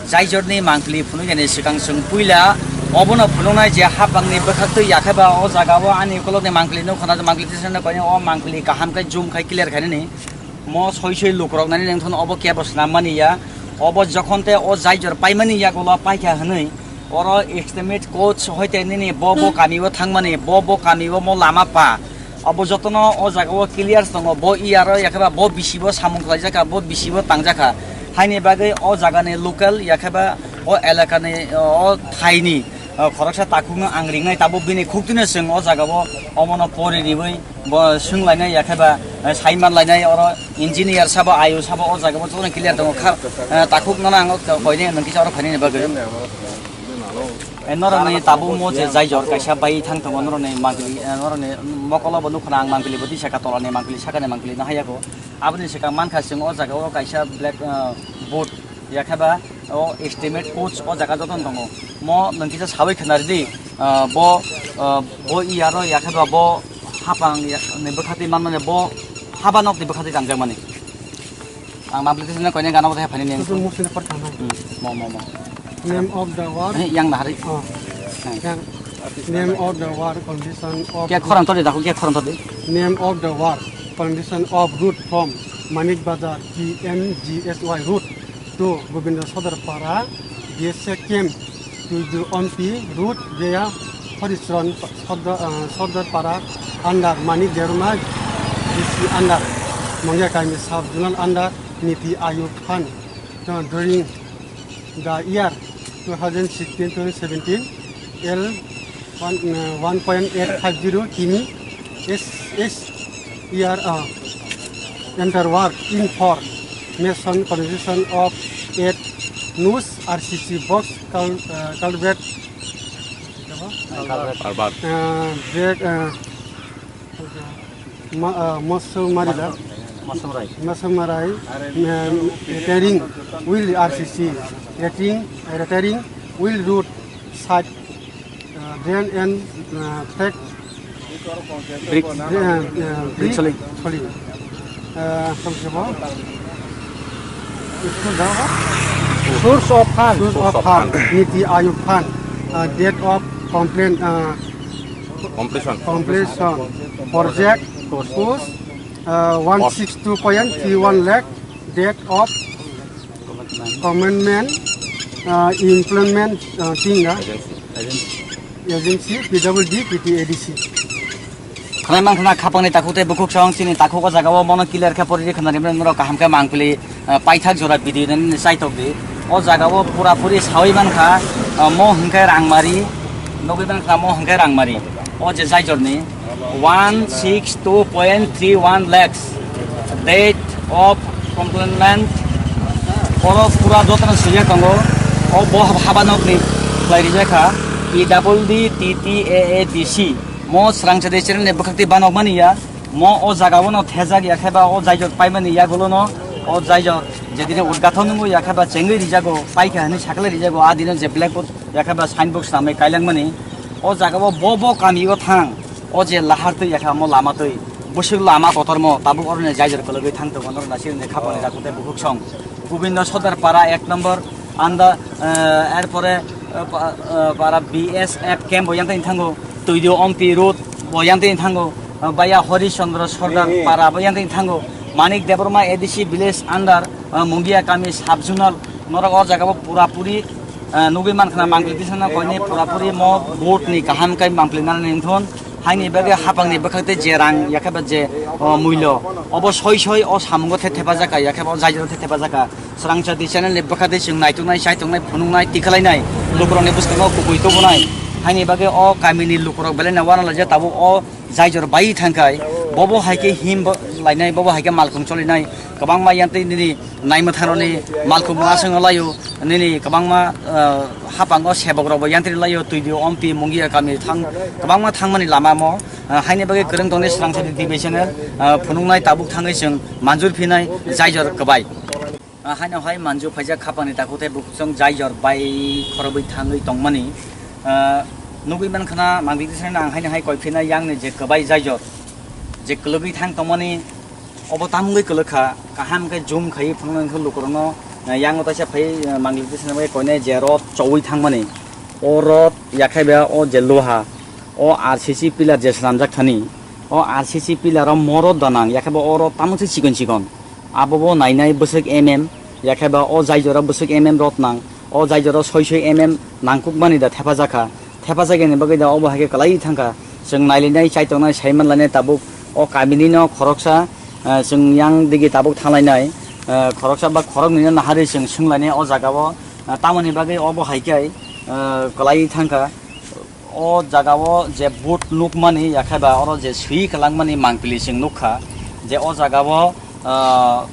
jaijorni mangpili phunukjani swkang chwng puila obono phunuknai je hapangni bwkhaktwi yakheba o jagao ani ukolokni mangpili nukha, mangpili tisana koino o mangpili kaham khe zoom khai clear khainani. Mo soi soi lukurok nani nengthon obo kebo swnam mani ya. Obo jokhon te o jaijor paimani yagulo paikha hwnwi oro estimate coach hoite nini bo bo kami o thangmani, bo bo kami o mo lama pa. Obo jotono o jaga o clear tongo, bo iyaro yakheba bo bisi bo samung khlaijaka, bo bisi bo tangjaka. Haini bagwi o jagani local yakheba o elakani o thaini, o khoroksa takhukno ang ringnai, tabuk bini khuktwino chwng o jaga o omono pori riwi bo swnglainai yakheba, eh, sai manlainai oro engineer sabo, ayu sabo o jaga o jotono clear tongo kha, eh, takhuk nono ang koine nwng kisa oro phainani bagwi. Eh, norokni tabuk mo je jaijor kaisa bai thang tongo, norokni mangpili, eh, norokni mokolo bo nukha na ang mangpili bo tisa ka tolani mangpili sakani mangpili no haiya ko. Aboni swkang mankha chwng o jaga o kaisa black, eh, board yakheba o estimate coach o jaga jotono tongo. Mo nwng kisa sawi khna ridi, ah, bo, ah, bo iyaro yakheba bo hapang ya-, ni bwkhaktwi manmani bo haba nokni bwkhaktwi tangjakmani. Ang mangpili tisana koine gana bo thai phani neng. Mo, mo, mo. Name of the word. Eh, yang nahari. Oh. Eh. Yang. Name of the word condition of. Kya khorang todi, dakhuk kya khorang todi. Name of the word condition of route from Manik Bazar T M G S Y route to Govinda Sodar Para, B S A camp to the Ompi route via Horisron Sodar, uh, Sodar Para under Manik Debbarma D C under, Mungia Kami sub zonal under Niti Ayog Fund, uh, during the year two thousand sixteen twenty seventeen, L one, uh, one point eight five zero kimi S S E R, uh, enter work in for mission condition of eight news R C C box cul-, uh, culvert, Culvert. Uh, break, uh, Ma-, ah, Mosomari da? Mosomrai. Mosomrai, ah, repairing wheel R C C, repairing, repairing wheel root side, ah, drain and, ah, track Brick. Dra-, ah, ah, Brick brick solid. Solid. Ah, tamo se bo? Source of fund. Source of fund. Niti Ayog Fund. Ah, date of complaint, ah, Completion. Completion. Project cost, uh, one six two point three one lakh. Date of commitment, uh, implement, uh, thing, uh, Agency. Agency, P W D, P T A D C. Khwnai mankha na khapangni takhuk tei bukhuk song chini takhuk o jaga o mono clear khe pori ri khna rimre norok kaham khe mangpili. Ah, paithak jora video nani chaitok di. O jaga o pura puri sawi mankha, Ah, mo hwnkhe Rangmari, nugwi mankha mo hwnkhe Rangmari. O je Jaijorni one six two point three one lakhs date of commitment. Oro pura jotono swijak tongo. O bo hab-, haba nokni khlai rijak kha P W D T T A A D C. Mo swrangchari channel ni bwkhak twi banok mani ya. Mo o jaga bono thejak ya khe ba o Jaijor paimani yagulo no o Jaijor jedini udgathon nungo ya khe ba chengwi rijago, paikha hwnwi saklai rijago, a dino je blackboard ya khe ba signboard swnamwi kailangmani. O jaga o bo bo kami o thang, o je lahar twi ya khe mo lama twi, bwswk lama kotormo tabuk oroni Jaijor kwlwgwi thang tongo, norok nasirni khapangni daku tei bukhuk song. Gobindo Sodar para ek number anda, eh, erpore, eh, pa-, eh, para B S F camp bo yang tei thango, Tuidio Ompi road bo yang tei thango, eh, baya Hori Chandra Sordar para bo yang tei thango, Manik Debbarma A D C village under, eh, Mungia kami sub zonal, norok o jaga bo pura puri, eh, nugwi mankha na mangpili tisana koini pura puri mo vote ni kaham kai mangpili nani thon. Haini bagwi hapangni bwkhak tei je rang, ya khe ba je, o, muilo, obo soi soi o samungo the thepajak kha, ya khe ba o Jaijoro the thepajak kha. Swrangchati channel ni bwkhak tei chwng naituknai, chaituknai, phunuknai, tikhlainai, lukurokni bwskango kubui tubunai. Haini bagwi o kamini lukurok belai no uanalaijak tabuk o Jaijor bai thangkhai, bobo hai khe him bo lainai, bobo hai khe malkhung cholinai, kwbangma yantwi nini naimwthangrokni malkhung aswk laio, nini kwbangma, ah, hapango sebok rokbo yantri laio, Tuidio Ompi Mungia kami thang, kwbangma thangmani lama mo, ah, haini bagwi kwrwng tongni Swrangchati T V channel, ah, phunuknai tabuk thangwi chwng manjur phinai Jaijor kwbai. Ah, haino hai manjur phaijak khapangni takhuk tei bukhuk song Jaijor bai khorobwi thangwi tongmani, ah, nugwi mankha na mangwi tisana ang haino hai koi phinai yangni je kwbai Jaijor je kwlwgwi thang tongmani. Obo tamungwi kwlwkha, kaham khe zoom khaiwi phunuknai wngkha lukurokno, eh, yango taisa phai, eh, mangli tisana bai koinai je rot chowi thangmani. O rot yakhai ba o je loha, o R C C pillar je swnamjak thani, o R C C pillar o morot danang, yakhai ba o rot tamungse chikon chikon. Abo bo nainai bwswk M M, yakhai ba o Jaijora bwswk M M rot nang, o Jaijora soi soi M M nangkukmani da thepajak kha. Thepajak yani bagwi da obo hai khe kwlai thangkha. Chwng nailinai, chaitongnai, saimanlainai tabuk o kamini no khoroksa, ah, chwng yang digi tabuk thanglainai, ah, khoroksa ba khoroknwi no naharwi chwng swnglainai o jaga o, ah, tamoni bagwi obo hai khe, ah, kwlai thangkha. O jaga o je board nukmani, yakhai ba oro je swi kwlangmani mangpili chwng nukha je o jaga o, ah,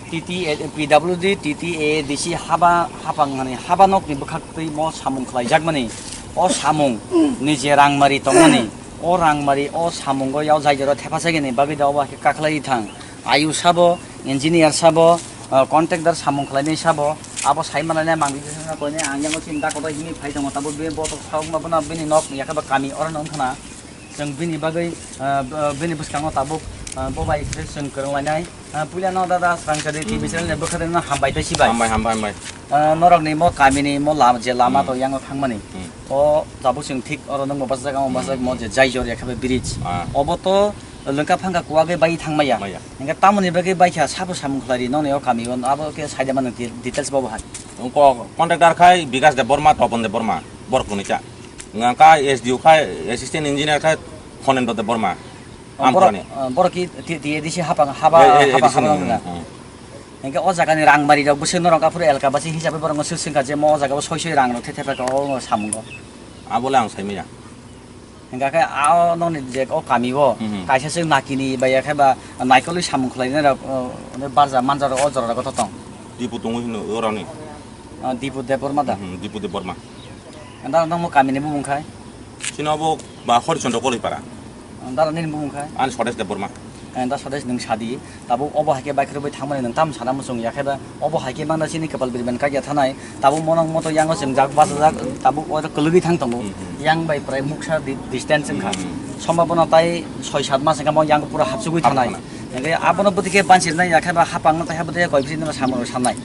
T T A, P W D, T T A A D C haba, hapang hani haba nokni bwkhak twi mo samung khlaijakmani, o samung ni je rangmari tongmani, o rangmari o samungo yao Jaijoro thepasagini bagwi da obo hai khe kakhlai thang. Ayu sabo, engineer sabo, ah, contractor samung khlainai sabo, abo sai manai nai mangwi khe koine ang yango chini da koto himwi phai tongo, tabuk be botok saung ma bono bini nok yakhai ba kami oro no wngkhana. Chwng bini bagwi, ah, b-, bini bwskango tabuk, ah, bo bai khe chwng kwrwng lainai. Ah, puila no dada Swrangchari T V channel ni bwkhak no hambai tei sibai. Hambai, hambai, hambai. Ah, norok ni mo kami ni mo lam-, je lama Hmm. to yango thangmani. Hmm. O tabuk chwng thik oro nung bo bachajak, amo Hmm. bachajak mo je Jaijor yakhai ba bridge. Ah. Obo to lengka phangka kuwagwi bai thangmaya. Maya. Hingke tamoni bagwi baikha sabo samung khlai ri nokni o kami o abo khe saida mano de-, details bo bahai. Wngkok contractor khai Bikas Debbarma, Topon Debbarma, borok kwnwi cha. Wngkha S D O khai assistant engineer khai Khonendra Debbarma. O borok, Amkhorani. O borok ki T-, T A D C hapang haba, Eh, eh, haba, A D C haba ni, wngkha. Hmm. Hingke o jaga ni rang bari rok bwswk norok aphuru elka basi hisabe borok no swk swngkha je mo o jaga o soi soi rang rok the thepa kha o samungo. Abole ang saimaya. Hingkha khe a o nokni je o kami o Mhm. kaisa se nakini bai ya khe ba naikolwi samung khlai nai rok, o, barja manja rok o jora rok tong. Dipu tongo hino oroni. O, Dipu Debbarma da? Mhm, Dipu Debbarma. Da nokmo kami ni bumung khai? Chini obo ba Hori Chandra Koloi para. Da nini bumung khai? Ani Swadesh Debbarma. Da Swadesh nwng sadi. Tabuk obo hai khe bike rwui thangmani nwng tam sana muchung ya khe ba obo hai khe mangna chini kwpal biriman kak ya thanai. Tabuk monok moto yango chwngjak bachajak tabuk oida kwlwgwi thang tongo. Hmm, hmm. Yang bai prai muksa di-, distance wngkha. Hmm. Somba bono tai soi sat mas wngkha mo yang pura hapsugwi thanai. Hapsugwi thanai. Hingke abono bwtwi khe bansirnai ya khe ba hapangno tai ha bwtwi koi bisi no samung sanai.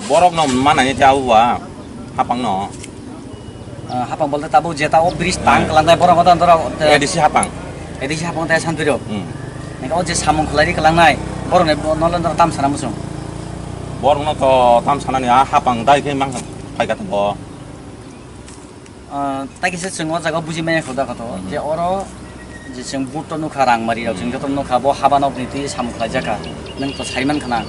Borok no manani te abo ba hapang no. Ah, hapang bolte tabuk jeta o bridge tang Eh. Kelangnai borok no tang doro, eh, A D C hapang. A D C hapang tei santwirok. Hmm. Hingke o je samung khlai ri kelangnai borok ni no le tam sana muchung. Borok no to tam sanani a hapang dai khe mang phai ka tongo. Ah, tai kisa chwng o jaga buji maya kho da kho to, Mhm. je oro je chwng board to nukha rang mari rok, chwng Mhm. joto nukha bo haba nok ni twi samung khlai jaka. Nwng to sai man khana.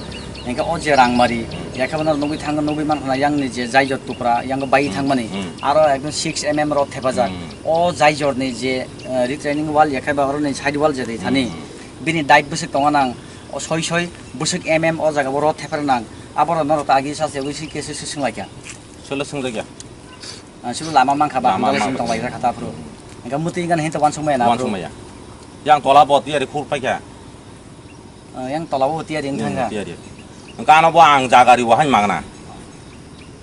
Hingke o je rangmari, yakheba no nugwi thang, nugwi mankha na yang ni je jaijor tupra, yang bai Hmm. thangmani, Hmm. aro ekdom six M M rod thepajak. Hmm. O jaijor ni je, eh, retaining wall yakheba oro ni side wall je ri thani. Hmm. Bini dai bwswk tongo nang, o soi soi bwswk M M o jaga o rod thepra nang, abo rok norok ta agi sa se wi si kese se swng lai kha. Solo swng lai kha. Ah, solo lama mankha ba, Lama hamjak mankha. sing tong lai kha ta phuru. Hingke muti gan hin to wansuk maya na phuru. Wansuk maya. Yang tola bo tiyari khur pai kha. Ah, yang tola bo tiyari wng Hmm, thang kha. tiyari. Hingke ano bo ang jaga ri bo hai magna.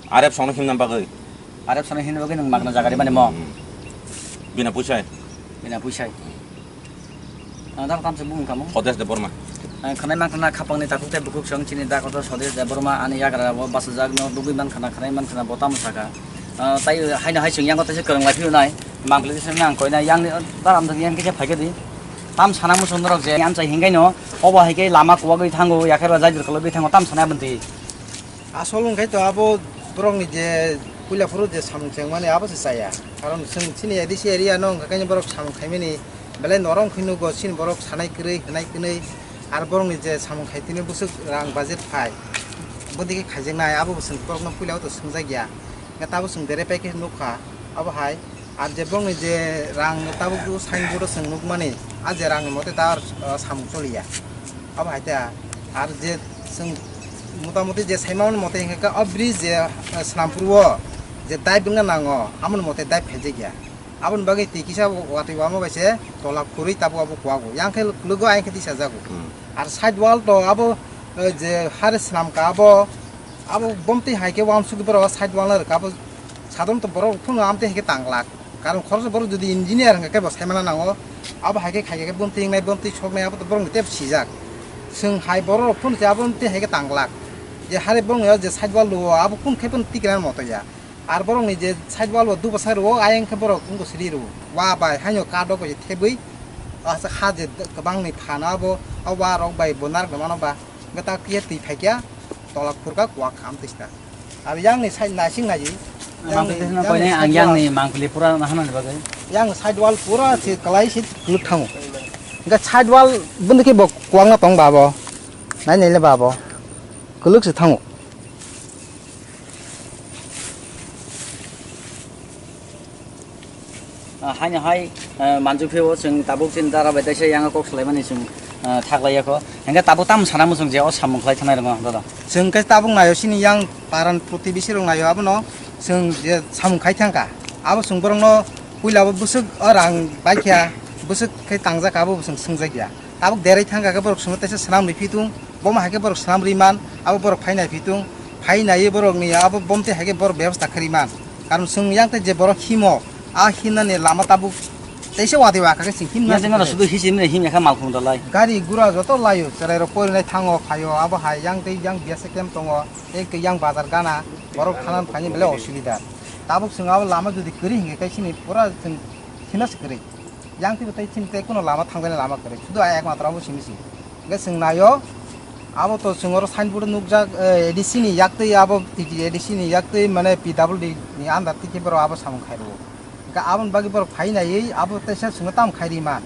Arep songno himna bagwi. Arep songno himna bagwi nang magna jaga ri mani mo. Hmm. Bina puisai. Bina puisai. Ang dak tamse bumung kamo. Swadesh Debbarma. Ang khanai mankha na khapang ni takhuk tei bukhuk song chini dak kotor Swadesh Debbarma ani yagra bo bachajak no nugwi mankha na khanai mankha na bo tamo saka. Ah, tai haino hai chwng yang kotor se kwrwng lai phiyunai. Mangpili se nang koinai yang ni daram dak yang kisa phaikhe di. Tam sana muchung norok je amchai hingai no obo hai khe lama kuwagwi thango yakheba jai dirkalo bi thango tam sana bwntwi. Asol wngkhe to abo borokni je puila phuru je samung chengmani abo se chaya. Karon chwng chini A D C area no wngkha khe borok samung khaimani belai norok wngkhe nugo chini borok sanai kwrwi hwnai kwnwi ar borokni je samung khai tini bwswk rang budget phai. Bwdikhe khaijaknai abo bo chwng borokno puila o to swngjakya. Hwnkhe tabuk chwng dere paikhe nukha abo hai. Ar je borokni je rang tabuk signboard o chwng nukmani, a je rangni mote ta ar, ah, samung choliya. Abo hai ta, ar je chwng motamuti je saimani mote hwnkhe khe o bridge je, ah, Snamphuru o je dive wngna nango, amoni mote dive khaijakya. Aboni bagwi twi kisa watwi wama bai se tola khurwi tabuk abo kuwago. Yang khe kwlwgo ayang khe tisajago. Hmm. Ar side wall to abo, eh, je hare swnamkha abo, abo bomtwi hai khe uansukgwi borok side wall no rwkha abo. Sadon to borok phano amtwi hai khe tanglak. Karon khoroksa borok jodi engineer hwnkha khe bo saimana nango. Abo hai khe khai khe bomtwi wngnai, bomtwi soknai abo to borokni tei sijak. Chwng hai borok rok phano se abo tei hai khe tanglak. Je hare borokni o je side wall rwo abo kun khe phano tikna moto ya. Ar borokni je side wall bo duba side rwo ayang khe borok wngbo siri rwo. Wa bai haino katok bai thebwi asa ha je kwbangni phano abo o wa rok bai bo narwk mano ba. Hwnkhe ta phiya twi phaikya tola khurka kuwak kham tista. Abo yang ni side naising nai. Mangpili twi side wall pura nahana ni bagwi. Yang side wall pura se kalai se kuluk thango. Hwnkhe side wall bundi khe bo kwang no tong ba bo. Nai nai le ba bo. Kuluk se thango. Ah, haino hai, ah, manjukphio chwng tabuk chini dara bai teisa yang kok salaimani chwng, ah, thaklaiya kho. Hingke tabuk tamo sana muchung je o samung khlai thangnai rwngno, dada? Chwng khe tabuk naio chini yang paran protibesi rok naio abono chwng je samung khai thangkha. Abo chwng borokno puila bo bwswk o rang baikha, bwswk khe tangjak abo chwng swngjakya. Tabuk derai thangkha khe borok chwngno teisa swnam rwphi tung. Bomo hai khe borok swnam rwi man, abo borok phai nai phitung, phai naiwi borokni abo bomtwi hai khe borok bebostha kharwi man. Karon chwng yang tei je borok himo, a himnani lama tabuk teisa watwi wakha khe chwng himna Yang tengma rok sudu hisi mene himya kha malkhung dalai. Gari gura joto laio, chwrairok porinai thango phaio, abo hai yang tei yang biasa kem tongo, tei yang bazar gana, borok thanan phaini belai osubida. Tabuk chwng abo lama jodi kwrwi hinkhe khe chini pura chwng himna se kwrwi. Yang twi bo tei chini tei kuno lama thangjaknai lama kwrwi. Sudu a ekmatro abo simi si. Hingke chwng naio, abo to chwng oro signboard nukjak, eh, A D C ni yaktwi abo T T A D C ni yaktwi mane P W D ni under twi khe borok abo samung khai rwo. Hingke aboni bagwi borok phai naiwi abo teisa chwngno tamo khai rwi man.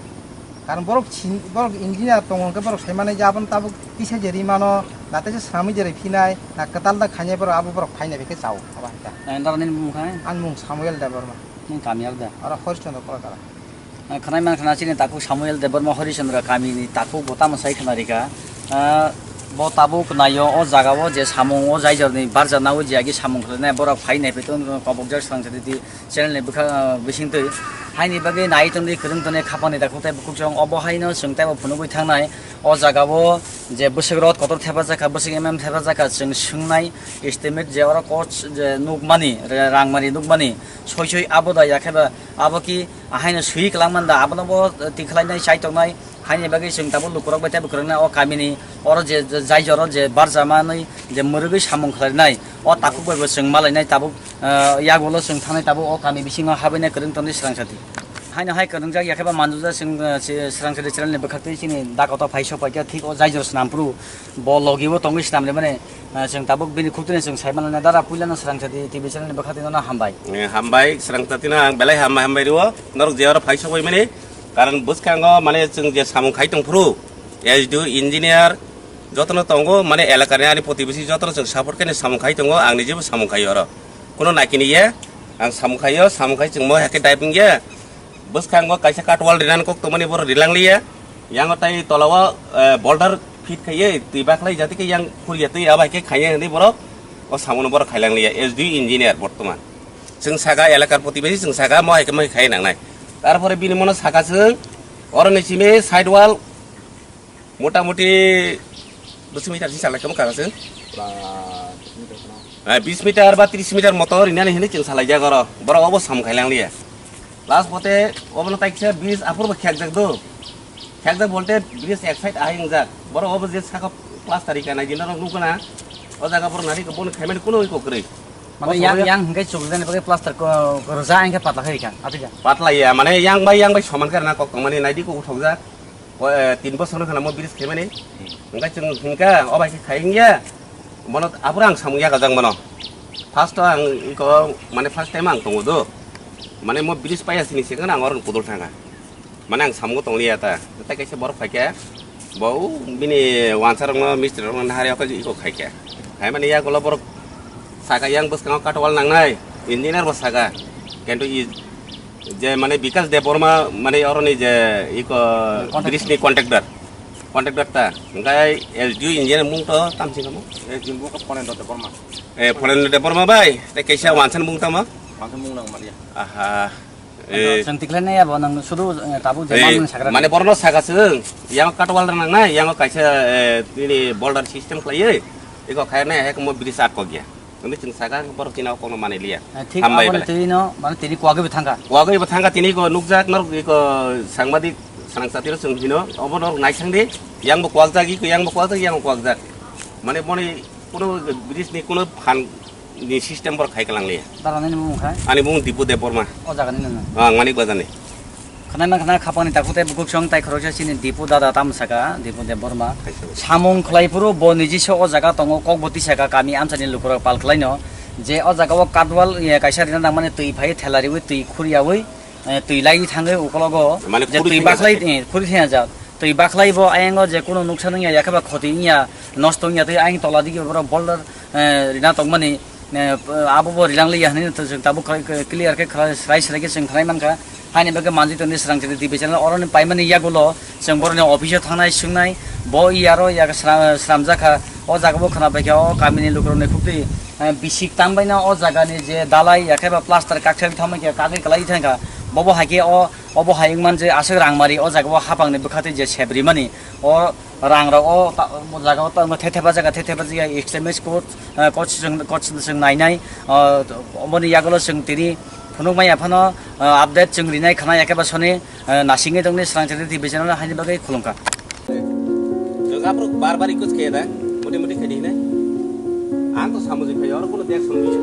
Karon borok sin-, borok engineer tongo hingke borok sai mano je abono tabuk tisa je rwi mano, na teisa swnamwi je rwi phinai, na kwtal da khainai borok abo borok phai nai bai khe chao abo hai ta. Eh, nini mung khai? Ani mung Samuel Debbarma. Nini kami abo da? Oro Horichondra Kolakara. Khwnai mankha na chini takhuk Samuel Debbarma Horichandra kamini takhuk bo tamo sai khwna rikha. Ah, bo tabuk naio o jaga o je samung o jaijor ni barja naui je agi samung khwlainai borok phai nai phaitong kobokjak swrang chati di channel ni bwkha, ah, bisingtwi. Haini bagwi nai tongdi kwrwng tongni khapang ni takhuk tei bukhuk chwng obo haino chwng teibo phunugwi thangnai o jaga o je bwswk rot kotor thepajak kha bwswk M M thepajak kha chwng swngnai estimate je oro cost je nukmani re-, rangmani nukmani soi soi abo da yakheba abo ki Ahaino sui kwlangman da, abono bo, eh, tikhlainai, chai tongnai, haini bagwi chwng tabuk lukurok bai teibo kwrwngna o kamini, oro je, je, jai joro je barjamanwi je mwrwgwi samung khlainai, o takhuk bai bo chwng malainai tabuk, eh, yagulo chwng thangnai tabuk o kami bisingo habainai kwrwng tongdi swrang sati. Haino hai kwrwngjak yakheba manjujak chwng, eh, si-, swrang sati chwraini bwkhaktwi chini dakoto phai sok paikha thik o jai joro swnam phuru bo logi o tongwi swnam rimani. Ah, chwng tabuk bini khuktwino chwng sai mano, dara puilano swrang sati T V channel ni bwkha twi nono hambai. Eh, hambai, swrang satino ang belai hambai hambai rwo. Norok je oro phai sokbai mani, karon bwskango mane chwng je samung khai tong phuru, S D O, engineer, Jotono tongo, mane elakani ani protibesi jotono chwng support khaini samung khai tongo, ang nijebo samung khai oro. Kuno nakini ye, ang samung khaio, samung khai chwng mo hake diving ye. Bwskango kaisa katwal rinani kok tongmani borok rilang liya. Yango tai tolao, eh, boulder fit khaiye, twi bakhlai jati khe yang khuriya twi abai khe khaiya hinwi borok o samono borok khailang liya, S D O engineer bortoman. Chwng saka elakar protibesi chwng saka mo hai khe mo khai nangnai. Tarpore bini mono saka chwng oroni simi side wall motamuti bwswk meter si salai kamo kaga chwng? Pura bis meter kheno. Eh, bis meter ba tris meter moto rinani hinwi chwng salaijak oro. Borok obo samung khailang liya. Last pote obono tai kisa bridge aphuru bo khekjak do. Khekjak bolte bridge ek side ahai wngjak. Borok obo je saka plaster rika nai dinarok nukgana. O jaga borok nari ko bono khaimani kuno iko kwrwi. Mane o yang, somoyo yang hingke chukjani bagwi plaster ko, ko rwja hingke patla khai rikha, atija. Patla ya, mane yang bai, yang bai soman karna kok tongmani naidi ko uthokjak. O, eh, tin bosor no khana mo bridge khaimani. Hingke chwng hingka, o bai khe khai wngya. Bono aphuru ang samung yakajak mano. First o ang iko, mane first time ang tongo do. Mane mo bridge paiya sini se khana ang oro kudul thanga. Mane ang samungo tongliya ta. Tai kaisa borok phaikha. Bo bini wansarokno, mistrirokno nahari oko iko khaikha. Khaimani yagulo borok saka yang bwskango katwal nangnai. Engineer bo saka. Kintu i je mane Bikas Debbarma mane oroni je iko contractor. Bridge ni contractor. Contractor ta. Hingkai S D O engineer mung to tamsi kamo? S D O mung to Phanendra Debbarma. Eh, Phanendra Debbarma bai. Tai kaisa wansan mung tamo? Wansan mung nang maliya. Aha. Eh. Chwng tikhlai nai abo nang sudu, eh, tabuk je eh, manung sakra. Mane borokno saka chwng, yang katwal rang nang nai, yang kaisa, eh, nini boulder system khlaiwi, eko khair nai, hai mo bridge at kok ya. Nang chwng saka borok china kono mani liya. Eh, thik hambai abo bale. Tini no, mane tini kwagwi bo thangka. Kwagwi bo thangka tini ko nukjak norok eko sangbadik sanang satiro chwng hino, obo norok naisang di, yang bo kwakjak, eko yang bo kwakjak, yang bo kwakjak. Mane boni kono bridge ni kono phan ni system borok khai kalang liya. Dara nini mung khai? Ani mung Dipu Debbarma. O jaga ni nang? Ah, Manik Bazar ni. Khana na khana khapang ni takhuk tei bukhuk song tai khoroksa chini Dipu dada tam saka, Dipu Debbarma. Kaisa. Samung khlai phuru bo niji se o jaga tongo, kok bo tisaka kami amsa ni lukurok pal khlai no. Je o jaga o katwal, eh, kaisa rina nang mani twi phai thela riwi twi khuriyawi, eh, twi lai thangwi ukologo. Mane je khuri twi thangya bakhlai, jak. Eh, khuri thangya jak. Twi bakhlai bo ayango je kunu nuksa nungya, yakhe ba khoti wngya, nosto wngya tei ayang tola digi borok boulder, eh, rina tongmani, eh, abo bo rilang liya hinwi chwng tabuk khlai, clear khe khlai, srai srai khe chwng khlai mankha. Haini bagwi manjui tongdi Srangchari T V channel oroni paimani yagulo chwng boroni office o thangnai swngnai, bo iyaro yak sra-, sramjakha. O jaga bo khwna paikha o kamini lukurokni khuktwi, eh, bisik tangbaino o jagani je dalai yakhe ba plaster kakthel thamwi khe kagwi kwlai thangkha. Bobo hai khe o Obo hai wngman je aswk rangmari o jaga o hapangni bwkha tei je sep rimani o rangrok o ta-, o jaga o ta-, thetheba jaga thetheba jaga exchange court, eh, court chwng, court chwng nainai, o, oboni yagulo chwng tini phunukmaya phano, eh, update chwng rinai khna yakhe ba soni, eh, nasingwi tongni Srangchari T V channel haini bagwi khulumkha. Jog aphuru bar bar request khe da, moti moti khe di hinai. Ang to samujik khe oro kuno tek song ni.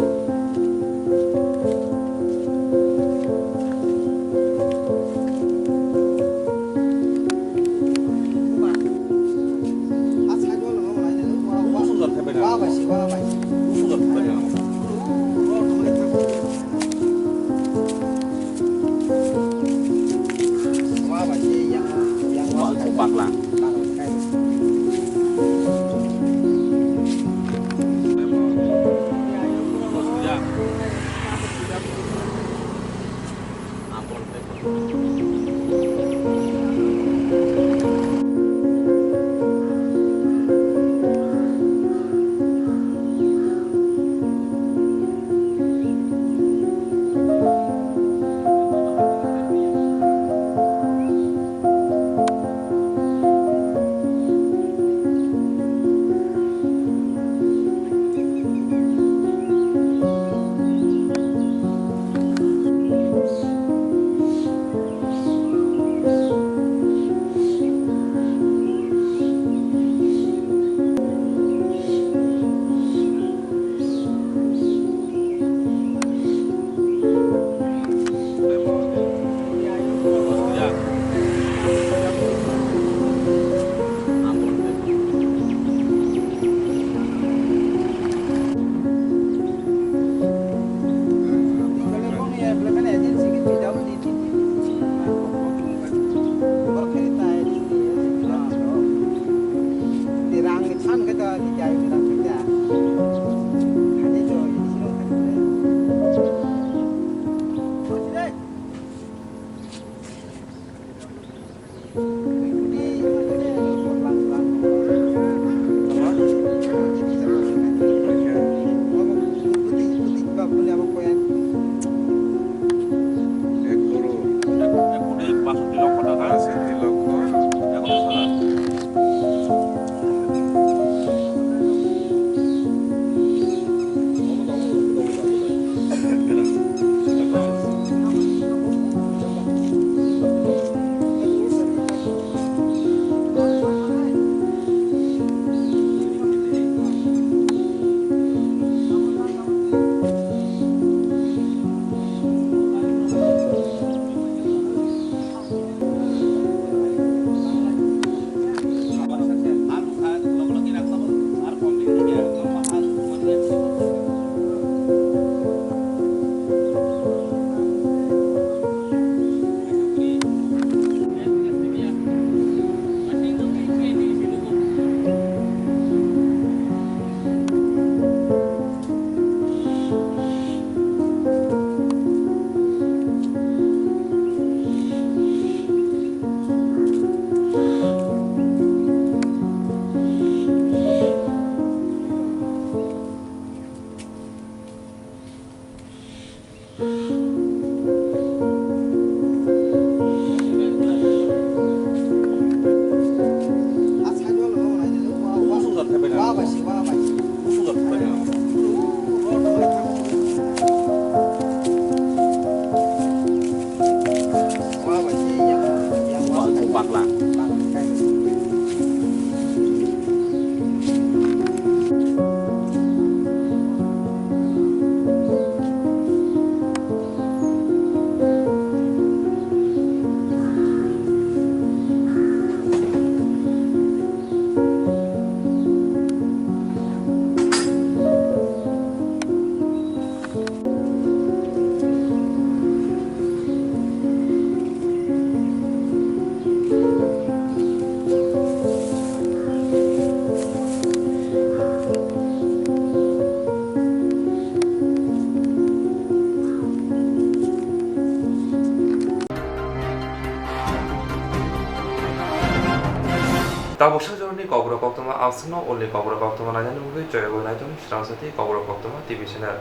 Tabuk sajoroni kokborok koktwma, ang chwngno ulni kokborok koktwma nainani bagwi choyagwi naitong Srangsati Kokborok Koktwma T V channel.